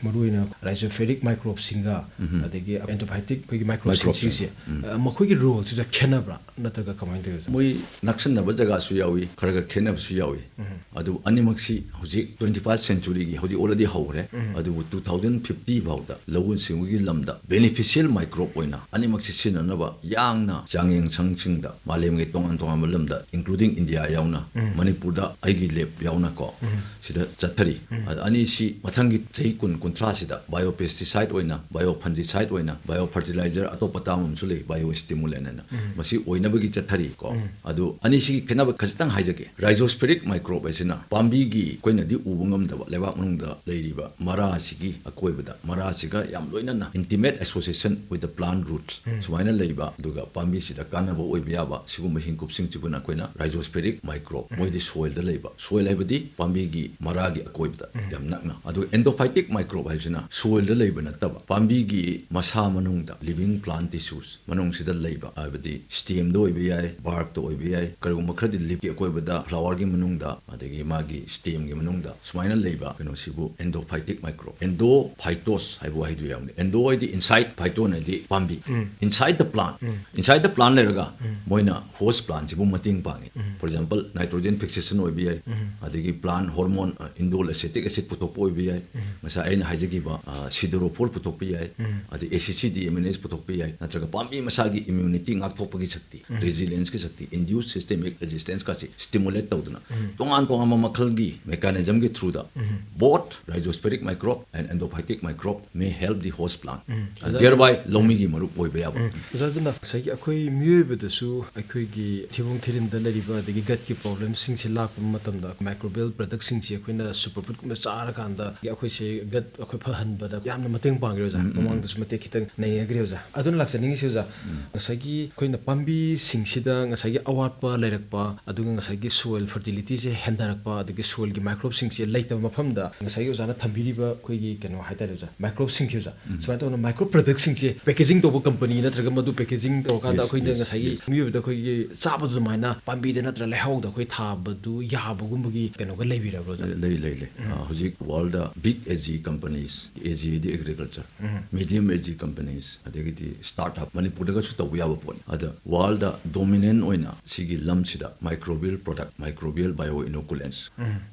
ꯃꯔꯨꯑꯣꯏꯅ ꯔꯥꯏꯖꯣꯐꯦꯔꯤꯛ ꯃꯥꯏꯀ꯭ꯔꯣꯕꯁꯤꯡꯒ ꯑꯗꯒꯤ ꯑꯦꯟꯇꯣꯐꯥꯏꯇꯤꯛ ꯑꯩꯈꯣꯏꯒꯤ ꯃꯥꯏꯀ꯭ꯔꯣꯕꯁꯤꯡ, ꯃꯥꯏꯀ꯭ꯔꯣꯕꯁꯤꯡ꯫ ꯁꯤꯁꯦ, ꯑ, ꯃꯈꯣꯏꯒꯤ ꯔꯣꯜꯁꯤꯗ ꯈꯦꯠꯅꯕ꯭ꯔꯥ ꯅꯠꯇ꯭ꯔꯒ ꯀꯃꯥꯏꯅ ꯇꯧꯏ ꯑꯣꯖꯥ? ꯃꯣꯏ ꯅꯛꯁꯟꯅꯕ ꯖꯒꯥꯁꯨ ꯌꯥꯎꯏ, ꯈꯔ ꯈꯔ ꯈꯦꯠꯅꯕꯁꯨ ꯌꯥꯎꯏ꯫ ꯑꯗꯨ ꯑꯅꯤꯃꯛꯁꯤ ꯍꯧꯖꯤꯛ twenty first centuryꯒꯤ ꯍꯧꯖꯤꯛ already ꯍꯧꯔꯦ꯫ ꯑꯗꯨꯕꯨ two thousand fifty ꯐꯥꯎꯗ ꯂꯧꯎ ꯁꯤꯡꯎꯒꯤ ꯂꯝꯗ beneficial microbe ꯑꯣꯏꯅ ꯑꯅꯤꯃꯛꯁꯤ ꯁꯤꯖꯤꯟꯅꯅꯕ ꯌꯥꯡꯅ ꯆꯥꯡꯌꯦꯡ ꯁꯪꯁꯤꯡꯗ ꯃꯥꯂꯦꯝꯒꯤ ꯇꯣꯉꯥꯟ ꯇꯣꯉꯥꯟꯕ ꯂꯝꯗ, including India ꯌꯥꯎꯅ, ꯃꯅꯤꯄꯨꯔꯗ ꯑꯩꯒꯤ lab ꯌꯥꯎꯅꯀꯣ, ꯁꯤꯗ ꯆꯠꯊꯔꯤ꯫ ꯑꯗ ꯑꯅꯤꯁꯤ ꯃꯊꯪꯒꯤ ꯆꯍꯤ ꯀꯨꯟ, ꯀꯨꯟꯊ꯭ꯔꯥꯁꯤꯗ biopesticide ꯑꯣꯏꯅ, biofungicide ꯑꯣꯏꯅ, biofertilizer, ꯑꯇꯣꯞꯄ term ꯑꯃꯁꯨ ꯂꯩ, biostimulant ꯍꯥꯏꯅ, ꯃꯁꯤ ꯑꯣꯏꯅꯕꯒꯤ ꯆꯠꯊꯔꯤ ꯀꯣ꯫ ꯑꯗꯨ ꯑꯅꯤꯁꯤꯒꯤ ꯈꯦꯠꯅꯕ ꯈꯖꯤꯛꯇꯪ ꯍꯥꯏꯖꯒꯦ꯫ Rhizosporic microbe ꯍꯥꯏꯁꯤꯅ ꯄꯥꯝꯕꯤꯒꯤ ꯑꯩꯈꯣꯏꯅꯗꯤ ꯎꯕ ꯉꯝꯗꯕ ꯂꯩꯕꯥꯛ ꯃꯅꯨꯡꯗ ꯂꯩꯔꯤꯕ ꯃꯔꯥꯁꯤꯒꯤ ꯑꯀꯣꯏꯕꯗ, ꯃꯔꯥꯁꯤꯒ ꯌꯥꯝ ꯂꯣꯏꯅꯅ intimate association with the plant roots ꯁꯨꯃꯥꯏꯅ ꯂꯩꯕ, ꯑꯗꯨꯒ ꯄꯥꯝꯕꯤꯁꯤꯗ ꯀꯥꯟꯅꯕ ꯑꯣꯏꯕ ꯌꯥꯕ ꯁꯤꯒꯨꯝꯕ ꯍꯤꯡꯀꯨꯞꯁꯤꯡꯁꯤꯕꯨꯅ ꯑꯩꯈꯣꯏꯅ rhizosporic microbe, ꯃꯣꯏꯗꯤ ꯁꯣꯏꯜꯗ ꯂꯩꯕ, ꯁꯣꯏꯜ ꯍꯥꯏꯕꯗꯤ ꯄꯥꯝꯕꯤꯒꯤ ꯃꯔꯥꯒꯤ ꯑꯀꯣꯏꯕꯗ ꯌꯥꯝ ꯅꯛꯅ꯫ ꯑꯗꯨꯒ endophytic microbe ꯍꯥꯏꯕꯁꯤꯅ ꯁꯣꯏꯜꯗ ꯂꯩꯕ ꯅꯠꯇꯕ, ꯄꯥꯝꯕꯤꯒꯤ ꯃꯁꯥ ꯃꯅꯨꯡꯗ, living plant tissues ꯃꯅꯨꯡꯁꯤꯗ ꯂꯩꯕ, ꯍꯥꯏꯕꯗꯤ stemꯗ ꯑꯣꯏꯕ ꯌꯥꯏ, barkꯇ ꯑꯣꯏꯕ ꯌꯥꯏ, ꯀꯔꯤꯒꯨꯝꯕ ꯈꯔꯗꯤ leafꯀꯤ ꯑꯀꯣꯏꯕꯗ, flowerꯒꯤ ꯃꯅꯨꯡꯗ, ꯑꯗꯒꯤ ꯃꯥꯒꯤ stemꯒꯤ ꯃꯅꯨꯡꯗ ꯁꯨꯃꯥꯏꯅ ꯂꯩꯕ ꯀꯩꯅꯣꯁꯤꯕꯨ endophytic microbe꯫ Endophytos ꯍꯥꯏꯕ ꯋꯥꯍꯩꯗꯨ ꯌꯥꯎꯅꯤ꯫ Endo ꯍꯥꯏꯗꯤ inside, phyton ꯍꯥꯏꯗꯤ ꯄꯥꯝꯕꯤ ꯄꯤ꯫ Inside the plant, inside the plant ꯂꯩꯔꯒ ꯃꯣꯏꯅ host plantꯁꯤꯕꯨ ꯃꯇꯦꯡ ꯄꯥꯡꯉꯤ꯫ For example, nitrogen fixation ꯑꯣꯏꯕ ꯌꯥꯏ, ꯑꯗꯒꯤ plant hormone, indoles acetic acid ꯄꯨꯊꯣꯛꯄ ꯑꯣꯏꯕ ꯌꯥꯏ, ꯉꯁꯥꯏ ꯑꯩꯅ ꯍꯥꯏꯖꯈꯤꯕ ꯁꯤꯗꯣꯔꯣꯐꯣꯔ ꯄꯨꯊꯣꯛꯄ ꯌꯥꯏ, ꯑꯗꯩ ꯑꯦ ꯁꯤ ꯁꯤ ꯗꯤ ꯑꯦꯝ ꯑꯦꯟ ꯑꯦꯁ ꯄꯨꯊꯣꯛꯄ ꯌꯥꯏ, ꯅꯠꯇ꯭ꯔꯒ ꯄꯥꯝꯕꯤ ꯃꯁꯥꯒꯤ immunity ꯉꯥꯛꯊꯣꯛꯄꯒꯤ ꯁꯛꯇꯤ, resilienceꯀꯤ ꯁꯛꯇꯤ, induced systemic resistanceꯀꯁꯤ stimulate ꯇꯧꯗꯨꯅ ꯇꯣꯉꯥꯟ ꯇꯣꯉꯥꯟꯕ ꯃꯈꯜꯒꯤ mechanismꯒꯤ throughꯗ both rhizosporic microbe and endophytic microbe may help the host plant, thereby ꯂꯧꯃꯤꯒꯤ ꯃꯔꯨꯞ ꯑꯣꯏꯕ ꯌꯥꯕ꯫ ꯑꯣꯖꯥ, ꯑꯗꯨꯅ ꯉꯁꯥꯏꯒꯤ ꯑꯩꯈꯣꯏ ꯃꯤꯑꯣꯏꯕꯗꯁꯨ ꯑꯩꯈꯣꯏꯒꯤ ꯊꯤꯕꯣꯡ ꯊꯤꯔꯤꯟꯗ ꯂꯩꯔꯤꯕ ꯑꯗꯒꯤ gutꯀꯤ problemꯁꯤꯡꯁꯦ ꯂꯥꯛꯄ ꯃꯇꯝꯗ microbial productꯁꯤꯡꯁꯦ ꯑꯩꯈꯣꯏꯅ superfoodꯀꯨꯝꯕ ꯆꯥꯔꯀꯥꯟꯗ ꯑꯩꯈꯣꯏꯁꯦ gut ꯑꯩꯈꯣꯏ ꯐꯍꯟꯕꯗ ꯌꯥꯝꯅ ꯃꯇꯦꯡ ꯄꯥꯡꯈ꯭ꯔꯦ ꯑꯣꯖꯥ꯫ ꯃꯃꯥꯡꯗꯁꯨ ꯃꯇꯦꯛ ꯈꯤꯇꯪ ꯅꯩꯅꯈ꯭ꯔꯦ ꯑꯣꯖꯥ꯫ ꯑꯗꯨꯅ ꯂꯥꯛꯆꯅꯤꯡꯉꯤꯁꯦ ꯑꯣꯖꯥ, ꯉꯁꯥꯏꯒꯤ ꯑꯩꯈꯣꯏꯅ ꯄꯥꯝꯕꯤꯁꯤꯡꯁꯤꯗ ꯉꯁꯥꯏꯒꯤ ꯑꯋꯥꯠꯄ ꯂꯩꯔꯛꯄ, ꯑꯗꯨꯒ ꯉꯁꯥꯏꯒꯤ soil fertilityꯁꯦ ꯍꯟꯊꯔꯛꯄ, ꯑꯗꯒꯤ soilꯒꯤ microbeꯁꯤꯡꯁꯦ ꯂꯩꯇꯕ ꯃꯐꯝꯗ ꯉꯁꯥꯏꯒꯤ ꯑꯣꯖꯥꯅ ꯊꯝꯕꯤꯔꯤꯕ ꯑꯩꯈꯣꯏꯒꯤ ꯀꯩꯅꯣ ꯍꯥꯏꯇꯥꯔꯦ ꯑꯣꯖꯥ, microbeꯁꯤꯡꯁꯦ ꯑꯣꯖꯥ, ꯁꯨꯃꯥꯏꯅ ꯇꯧꯗꯅ micro productꯁꯤꯡꯁꯦ packaging ꯇꯧꯕ company ꯅꯠꯇ꯭ꯔꯒ ꯃꯗꯨ packaging ꯇꯧꯔꯀꯥꯟꯗ Yes, ꯑꯩꯈꯣꯏꯅ yes, ꯉꯁꯥꯏꯒꯤ yes. ꯃꯤꯑꯣꯏꯕꯗ ꯑꯩꯈꯣꯏꯒꯤ ꯆꯥꯕꯗ ꯑꯗꯨꯃꯥꯏꯅ ꯄꯥꯝꯕꯤꯗ ꯅꯠꯇ꯭ꯔꯒ ꯂꯩꯍꯥꯎꯗ ꯑꯩꯈꯣꯏ ꯊꯥꯕꯗꯨ ꯌꯥꯕꯒꯨꯝꯕꯒꯤ ꯀꯩꯅꯣꯒ ꯂꯩꯕꯤꯔꯕ꯭ꯔꯣ ꯑꯣꯖꯥ? ꯂꯩ, ꯂꯩ, ꯂꯩ꯫ ꯑ, ꯍꯧꯖꯤꯛ worldꯗ big AG companies, AG ꯗꯤ agriculture, medium AG companies, ꯑꯗꯒꯤꯗꯤ startup, ꯃꯅꯤꯄꯨꯔꯗꯒꯁꯨ ꯇꯧꯕ ꯌꯥꯕ ꯄꯣꯠꯅꯤ꯫ ꯑꯗ worldꯗ dominant ꯑꯣꯏꯅ ꯁꯤꯒꯤ ꯂꯝꯁꯤꯗ microbial product, microbial bioinoculants,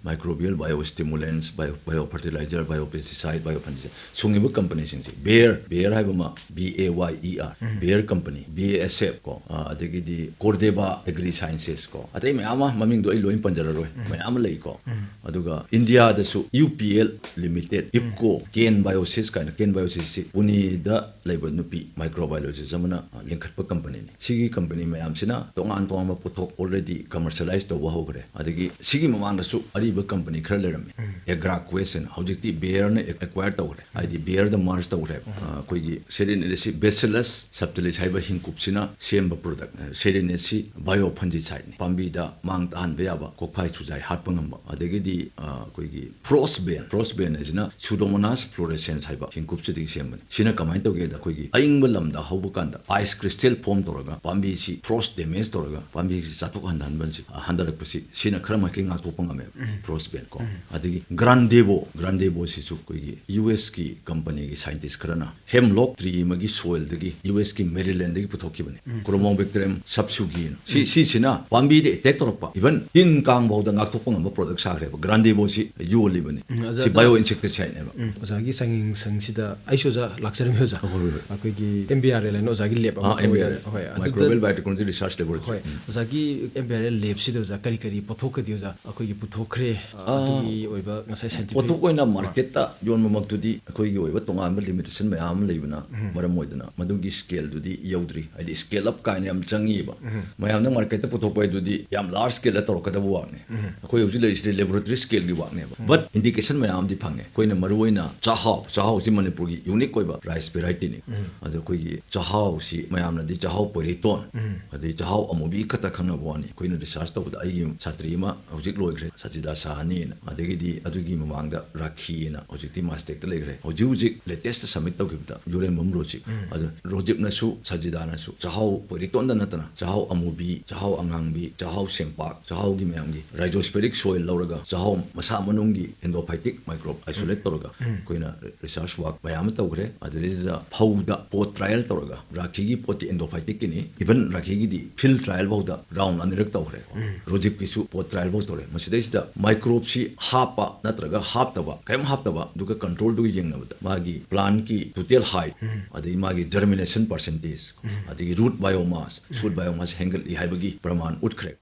microbial biostimulants, bio, biofertilizer, biopesticide, biofungicide ꯁꯨꯡꯉꯤꯕ companyꯁꯤꯡꯁꯦ, Bayer, Bayer ꯍꯥꯏꯕ ꯑꯃ, B A Y E R, Bayer company, B A S F ꯀꯣ, ꯑ, ꯑꯗꯒꯤꯗꯤ Corteva Agri Sciences ꯀꯣ, ꯑꯇꯩ ꯃꯌꯥꯝ ꯑꯃ, ꯃꯃꯤꯡꯗꯣ ꯑꯩ ꯂꯣꯏ ꯄꯟꯖꯔꯔꯣꯏ, ꯃꯌꯥꯝ ꯑꯃ ꯂꯩꯀꯣ꯫ ꯑꯗꯨꯒ ꯏꯟꯗꯤꯌꯥꯗꯁꯨ U P L Limited, ꯏꯞꯀꯣ, Ken Biosys ꯀꯥꯏꯅ, Ken Biosysꯁꯤ ꯄꯨꯅꯦꯗ ꯂꯩꯕ ꯅꯨꯄꯤ microbiologist ꯑꯃꯅ, ꯑ, ꯂꯤꯡꯈꯠꯄ companyꯅꯤ꯫ ꯁꯤꯒꯤ company ꯃꯌꯥꯝꯁꯤꯅ ꯇꯣꯉꯥꯟ ꯇꯣꯉꯥꯟꯕ ꯄꯣꯠꯊꯣꯛ already commercialize ꯇꯧꯕ ꯍꯧꯈ꯭ꯔꯦ꯫ ꯑꯗꯒꯤ ꯁꯤꯒꯤ ꯃꯃꯥꯡꯗꯁꯨ ꯑꯔꯤꯕ company ꯈꯔ ꯂꯩꯔꯝꯃꯤ, Agraqest ꯍꯥꯏꯅ, ꯍꯧꯖꯤꯛꯇꯤ Bayerꯅ acquire ꯇꯧꯈ꯭ꯔꯦ, ꯍꯥꯏꯗꯤ Bayerꯗ merge ꯇꯧꯈ꯭ꯔꯦ꯫ ꯑ, ꯑꯩꯈꯣꯏꯒꯤ ꯁꯦꯔꯤꯅꯦꯁꯤ Bacillus subtilis ꯍꯥꯏꯕ ꯍꯤꯡꯀꯨꯞꯁꯤꯅ ꯁꯦꯝꯕ product, ꯑ, ꯁꯦꯔꯤꯅꯦꯁꯤ biofungicideꯅꯤ, ꯄꯥꯝꯕꯤꯗ ꯃꯥꯡ ꯇꯥꯍꯟꯕ ꯌꯥꯕ, ꯀꯣꯛꯐꯥꯏ ꯆꯨꯖꯥꯏ ꯍꯥꯠꯄ ꯉꯝꯕ꯫ ꯑꯗꯒꯤꯗꯤ, ꯑ, ꯑꯩꯈꯣꯏꯒꯤ Frost Ban, Frost Ban ꯍꯥꯏꯁꯤꯅ Pseudomonas fluorescens ꯍꯥꯏꯕ ꯍꯤꯡꯀꯨꯞꯁꯤꯗꯒꯤ ꯁꯦꯝꯕꯅꯤ꯫ ꯁꯤꯅ ꯀꯃꯥꯏꯅ ꯇꯧꯒꯦꯗ, ꯑꯩꯈꯣꯏꯒꯤ ꯑꯏꯪꯕ ꯂꯝꯗ ꯍꯧꯕ ꯀꯥꯟꯗ ice crystal form ꯇꯧꯔꯒ ꯄꯥꯝꯕꯤꯁꯤ frost damage ꯇꯧꯔꯒ ꯄꯥꯝꯕꯤꯁꯤ ꯆꯥꯊꯣꯛ ꯍꯟꯊꯍꯟꯕꯁꯤ, ꯑ, ꯍꯟꯊꯔꯛꯄꯁꯤ, ꯁꯤꯅ ꯈꯔ ꯃꯈꯩ ꯉꯥꯛꯊꯣꯛꯄ ꯉꯝꯃꯦꯕ, Frost Ban ꯀꯣ꯫ ꯑꯗꯒꯤ Grandebo, Grandeboꯁꯤꯁꯨ ꯑꯩꯈꯣꯏꯒꯤ U S ꯀꯤ companyꯒꯤ scientist ꯈꯔꯅ hemlock tree ꯑꯃꯒꯤ soil ꯗꯒꯤ, ꯌꯨ ꯑꯦꯁꯀꯤ ꯃꯦꯔꯤꯂꯦꯟꯗꯒꯤ ꯄꯨꯊꯣꯛꯈꯤꯕꯅꯤ꯫ Chromobacterium subsugi ꯅ꯫ ꯁꯤ, ꯁꯤꯁꯤꯅ ꯄꯥꯝꯕꯤꯗ ꯑꯦꯇꯦꯛ ꯇꯧꯔꯛꯄ, even ꯇꯤꯟ ꯀꯥꯡ ꯐꯥꯎꯗ ꯉꯥꯛꯊꯣꯛꯄ ꯉꯝꯕ ꯄ꯭ꯔꯣꯗꯛ ꯁꯥꯈ꯭ꯔꯦꯕ꯫ ꯒ꯭ꯔꯥꯟꯗꯦꯕꯣꯁꯤ ꯌꯣꯜꯂꯤꯕꯅꯤ꯫ ꯎꯝ, ꯑꯣꯖꯥ, ꯁꯤ ꯑꯗꯣ bio insecticide ꯅꯦꯕ꯫ ꯎꯝ, ꯑꯣꯖꯥꯒꯤ ꯆꯥꯡꯌꯦꯡꯁꯪꯁꯤꯗ ꯑꯩꯁꯨ ꯑꯣꯖꯥ ꯂꯥꯛꯆꯔꯝꯃꯤ, ꯑꯣꯖꯥ꯫ ꯍꯣꯏ, ꯍꯣꯏ, ꯍꯣꯏ꯫ ꯑꯩꯈꯣꯏꯒꯤ ꯑꯦꯝ ꯕꯤ ꯑꯥꯔ ꯑꯦꯜ ꯍꯥꯏꯅ ꯑꯣꯖꯥꯒꯤ ꯂꯦꯞ ꯑꯃ ꯑꯥ, ꯑꯦꯝ ꯕꯤ ꯑꯥꯔ ꯑꯦꯜ꯫ ꯍꯣꯏ, ꯑꯗꯨꯗ Microbial Biotechnology Research Laboratory꯫ ꯍꯣꯏ, ꯎꯝ꯫ ꯑꯣꯖꯥꯒꯤ ꯑꯦꯝ ꯕꯤ ꯑꯥꯔ ꯑꯦꯜ ꯂꯦꯞꯁꯤꯗ, ꯑꯣꯖꯥ, ꯀꯔꯤ ꯀꯔꯤ ꯄꯣꯠꯊꯣꯛꯀꯗꯤ, ꯑꯣꯖꯥ, ꯑꯩꯈꯣꯏꯒꯤ ꯄꯨꯊꯣꯛꯈ꯭ꯔꯦ? ꯑꯥ, ꯑꯗꯨꯒꯤ ꯑꯣꯏꯕ ꯉꯁꯥꯏ scientific ꯄꯣꯠꯊꯣꯛ ꯑꯣꯏꯅ ꯑꯥ꯫ ꯃꯥꯔꯀꯦꯠꯇ ꯌꯣꯟꯕꯃꯛꯇꯨꯗꯤ ꯑꯩꯈꯣꯏꯒꯤ ꯑꯣꯏꯕ ꯇꯣꯉꯥꯟꯕ ꯂꯤꯃꯤꯇꯦꯁꯟ ꯃꯌꯥꯝ ꯑꯃ ꯂꯩꯕꯅ ꯎꯝ꯫ ꯃꯔꯝ ꯑꯣꯏꯗꯅ ꯃꯗꯨꯒꯤ ꯁ꯭ꯀꯦꯜꯗꯨꯗꯤ ꯌꯧꯗ꯭ꯔꯤ꯫ ꯍꯥꯏꯗꯤ, ꯁ꯭ꯀꯦꯜ ꯑꯞ ꯀꯥꯏꯅ ꯌꯥꯝ ꯆꯪꯉꯤꯕ꯫ ꯎꯝ꯫ ꯃꯌꯥꯝꯅ ꯃꯥꯔꯀꯦꯠꯇ ꯄꯨꯊꯣꯛꯄ ꯍꯥꯏꯗꯨꯗꯤ ꯌꯥꯝ ꯂꯥꯔꯖ ꯁ꯭ꯀꯦꯜꯗ ꯇꯧꯔꯛꯀꯗꯕ ꯋꯥꯛꯅꯦ꯫ ꯎꯝ꯫ ꯑꯩꯈꯣꯏ ꯍꯧꯖꯤꯛ ꯂꯩꯔꯤꯁꯤꯗꯤ ꯂꯦꯕꯣꯔꯦꯇꯔꯤ ꯁ꯭ꯀꯦꯜꯒꯤ ꯋꯥꯛꯅꯦꯕ꯫ ꯎꯝ꯫ ꯕꯠ ꯏꯟꯗꯤꯀꯦꯁꯟ ꯃꯌꯥꯝꯗꯤ ꯐꯪꯉꯦ꯫ ꯑꯩꯈꯣꯏꯅ ꯃꯔꯨꯑꯣꯏꯅ ꯆꯥꯛꯍꯥꯎ, ꯆꯥꯛꯍꯥꯎꯁꯤ ꯃꯅꯤꯄꯨꯔꯒꯤ ꯌꯨꯅꯤꯛ ꯑꯣꯏꯕ ꯔꯥꯏꯁ ꯚꯦꯔꯥꯏꯇꯤꯅꯤ꯫ ꯎꯝ꯫ ꯑꯗꯣ ꯑꯩꯈꯣꯏꯒꯤ ꯆꯥꯛꯍꯥꯎꯁꯤ ꯃꯌꯥꯝꯅꯗꯤ ꯆꯥꯛꯍꯥꯎ ꯄꯣꯏꯔꯩꯇꯣꯟ, ꯎꯝ꯫ ꯑꯗꯩ ꯆꯥꯛꯍꯥꯎ ꯑꯃꯨꯕꯤ ꯈꯛꯇ ꯈꯪꯅꯕ ꯋꯥꯅꯤ꯫ ꯑꯩꯈꯣꯏꯅ ꯔꯤꯁꯥꯔꯆ ꯇꯧꯕꯗ ꯑꯩꯒꯤ ꯁꯥꯇ꯭ꯔꯤ ꯑꯃ ꯍꯧꯖꯤꯛ ꯂꯣꯏꯈ꯭ꯔꯦ, ꯁꯆꯤꯗꯥ ꯁꯍꯥꯅꯤꯅ꯫ ꯑꯗꯒꯤꯗꯤ ꯑꯗꯨꯒꯤ ꯃꯃꯥꯡꯗ ꯔꯥꯈꯤꯅ, ꯍꯧꯖꯤꯛꯇꯤ ꯃꯥꯁꯇꯦꯛꯇ ꯂꯩꯈ꯭ꯔꯦ꯫ ꯍꯧꯖꯤꯛ ꯍꯧꯖꯤꯛ ꯂꯦꯇꯦꯁꯇ ꯁꯕꯃꯤꯠ ꯇꯧꯈꯤꯕꯗ ꯌꯨꯔꯦꯝꯕꯝ ꯔꯣꯖꯤꯛ꯫ ꯎꯝ꯫ ꯑꯗꯨ ꯔꯣꯖꯤꯞꯅꯁꯨ ꯁꯆꯤꯗꯥꯅꯁꯨ ꯆꯥꯛꯍꯥꯎ ꯄꯣꯏꯔꯩꯇꯣꯟꯗ ꯅꯠꯇꯅ ꯆꯥꯛꯍꯥꯎ ꯑꯃꯨꯕꯤ, ꯆꯥꯛꯍꯥꯎ ꯑꯉꯥꯡꯕꯤ, ꯆꯥꯛꯍꯥꯎ ꯁꯦꯝꯄꯥꯛ, ꯆꯥꯛꯍꯥꯎꯒꯤ ꯃꯌꯥꯝꯒꯤ rhizosporic soil ꯂꯧꯔꯒ ꯆꯥꯛꯍꯥꯎ ꯃꯁꯥ ꯃꯅꯨꯡꯒꯤ endophytic microbe isolate ꯇꯧꯔꯒ ꯎꯝ꯫ ꯑꯩꯈꯣꯏꯅ ꯔꯤꯁꯥꯔꯆ ꯋꯥꯔꯛ ꯃꯌꯥꯝ ꯑꯃ ꯇꯧꯈ꯭ꯔꯦ꯫ ꯑꯗꯨꯗꯩꯗꯨꯗ ꯐꯧꯗ ꯄꯣꯠ ꯇ꯭ꯔꯥꯏꯌꯦꯜ ꯇꯧꯔꯒ, ꯔꯥꯈꯤꯒꯤ ꯄꯣꯠꯇꯤ ꯑꯦꯟꯗꯣꯐꯥꯏꯇꯤꯛꯀꯤꯅꯤ, ꯏꯚꯟ ꯔꯥꯈꯤꯒꯤꯗꯤ ꯐꯤꯜ ꯇ꯭ꯔꯥꯏꯌꯦꯜ ꯐꯥꯎꯗ ꯔꯥꯎꯟ ꯑꯅꯤꯔꯛ ꯇꯧꯈ꯭ꯔꯦ꯫ ꯎꯝ꯫ ꯔꯣꯖꯤꯞꯀꯤꯁꯨ ꯄꯣꯠ ꯇ꯭ꯔꯥꯏꯌꯦꯜ ꯐꯥꯎ ꯇꯧꯔꯦ꯫ ꯃꯁꯤꯗꯩꯁꯤꯗ ꯃꯥꯏꯀ꯭ꯔꯣꯕꯁꯤ ꯍꯥꯞꯄ ꯅꯠꯇ꯭ꯔꯒ ꯍꯥꯞꯇꯕ, ꯀꯔꯤꯝ ꯍꯥꯞꯇꯕ, ꯑꯗꯨꯒ ꯀꯟꯇ꯭ꯔꯣꯜꯗꯨꯒ ꯌꯦꯡꯅꯕꯗ ꯃꯥꯒꯤ ꯄ꯭ꯂꯥꯟꯀꯤ ꯇꯣꯇꯦꯜ ꯍꯥꯏꯠ, ꯎꯝ꯫ ꯑꯗꯒꯤ ꯃꯥꯒꯤ ꯖꯔꯃꯤꯅꯦꯁꯟ ꯄꯥꯔꯁꯦꯟꯇꯦꯖ, ꯎꯝ꯫ ꯑꯗꯒꯤ ꯔꯨꯠ ꯕꯥꯏꯑꯣꯃꯥꯁ, ꯁꯨꯠ ꯕꯥꯏꯑꯣꯃꯥꯁ ꯍꯦꯟꯒꯠꯂꯤ ꯍꯥꯏꯕꯒꯤ ꯄ꯭ꯔꯃꯥꯟ ꯎꯠꯈ꯭ꯔꯦ꯫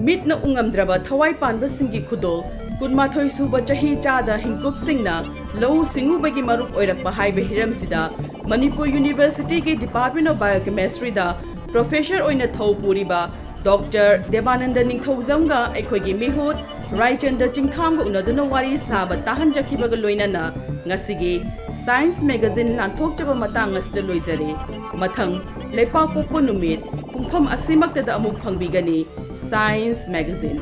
ꯃꯤꯠꯅ ꯎꯉꯝꯗ꯭ꯔꯕ ꯊꯋꯥꯏ ꯄꯥꯟꯕꯁꯤꯡꯒꯤ ꯈꯨꯗꯣꯜ, ꯀꯨꯟꯃꯥꯊꯣꯏ ꯁꯨꯕ ꯆꯍꯤ ꯆꯥꯗ ꯍꯤꯡꯀꯨꯞꯁꯤꯡꯅ ꯂꯧꯎ ꯁꯤꯡꯎꯕꯒꯤ ꯃꯔꯨꯞ ꯑꯣꯏꯔꯛꯄ ꯍꯥꯏꯕ ꯍꯤꯔꯝꯁꯤꯗ ꯃꯅꯤꯄꯨꯔ ꯌꯨꯅꯤꯚꯔꯁꯤꯇꯤꯒꯤ Department of Biochemistryꯗ ꯄ꯭ꯔꯣꯐꯦꯁꯔ ꯑꯣꯏꯅ ꯊꯧ ꯄꯨꯔꯤꯕ ꯗꯣꯛꯇꯔ ꯗꯦꯕꯥꯅꯟꯗ ꯅꯤꯡꯊꯧꯖꯝꯒ ꯑꯩꯈꯣꯏꯒꯤ ꯃꯤꯍꯨꯠ ꯔꯥꯏꯆꯟꯗ꯭ꯔ ꯆꯤꯡꯊꯥꯝꯒ ꯎꯅꯗꯨꯅ ꯋꯥꯔꯤ ꯁꯥꯕ ꯇꯥꯍꯟꯖꯈꯤꯕꯒ ꯂꯣꯏꯅꯅ ꯉꯁꯤꯒꯤ Science Magazine ꯂꯥꯟꯊꯣꯛꯆꯕ ꯃꯇꯥꯡ ꯑꯁꯤꯗ ꯂꯣꯏꯖꯔꯦ꯫ ꯃꯊꯪ ꯂꯩꯄꯥꯛꯄꯣꯛꯄ ꯅꯨꯃꯤꯠ ꯄꯨꯡꯐꯝ ꯑꯁꯤꯃꯛꯇꯗ ꯑꯃꯨꯛ ꯐꯪꯕꯤꯒꯅꯤ Science Magazine꯫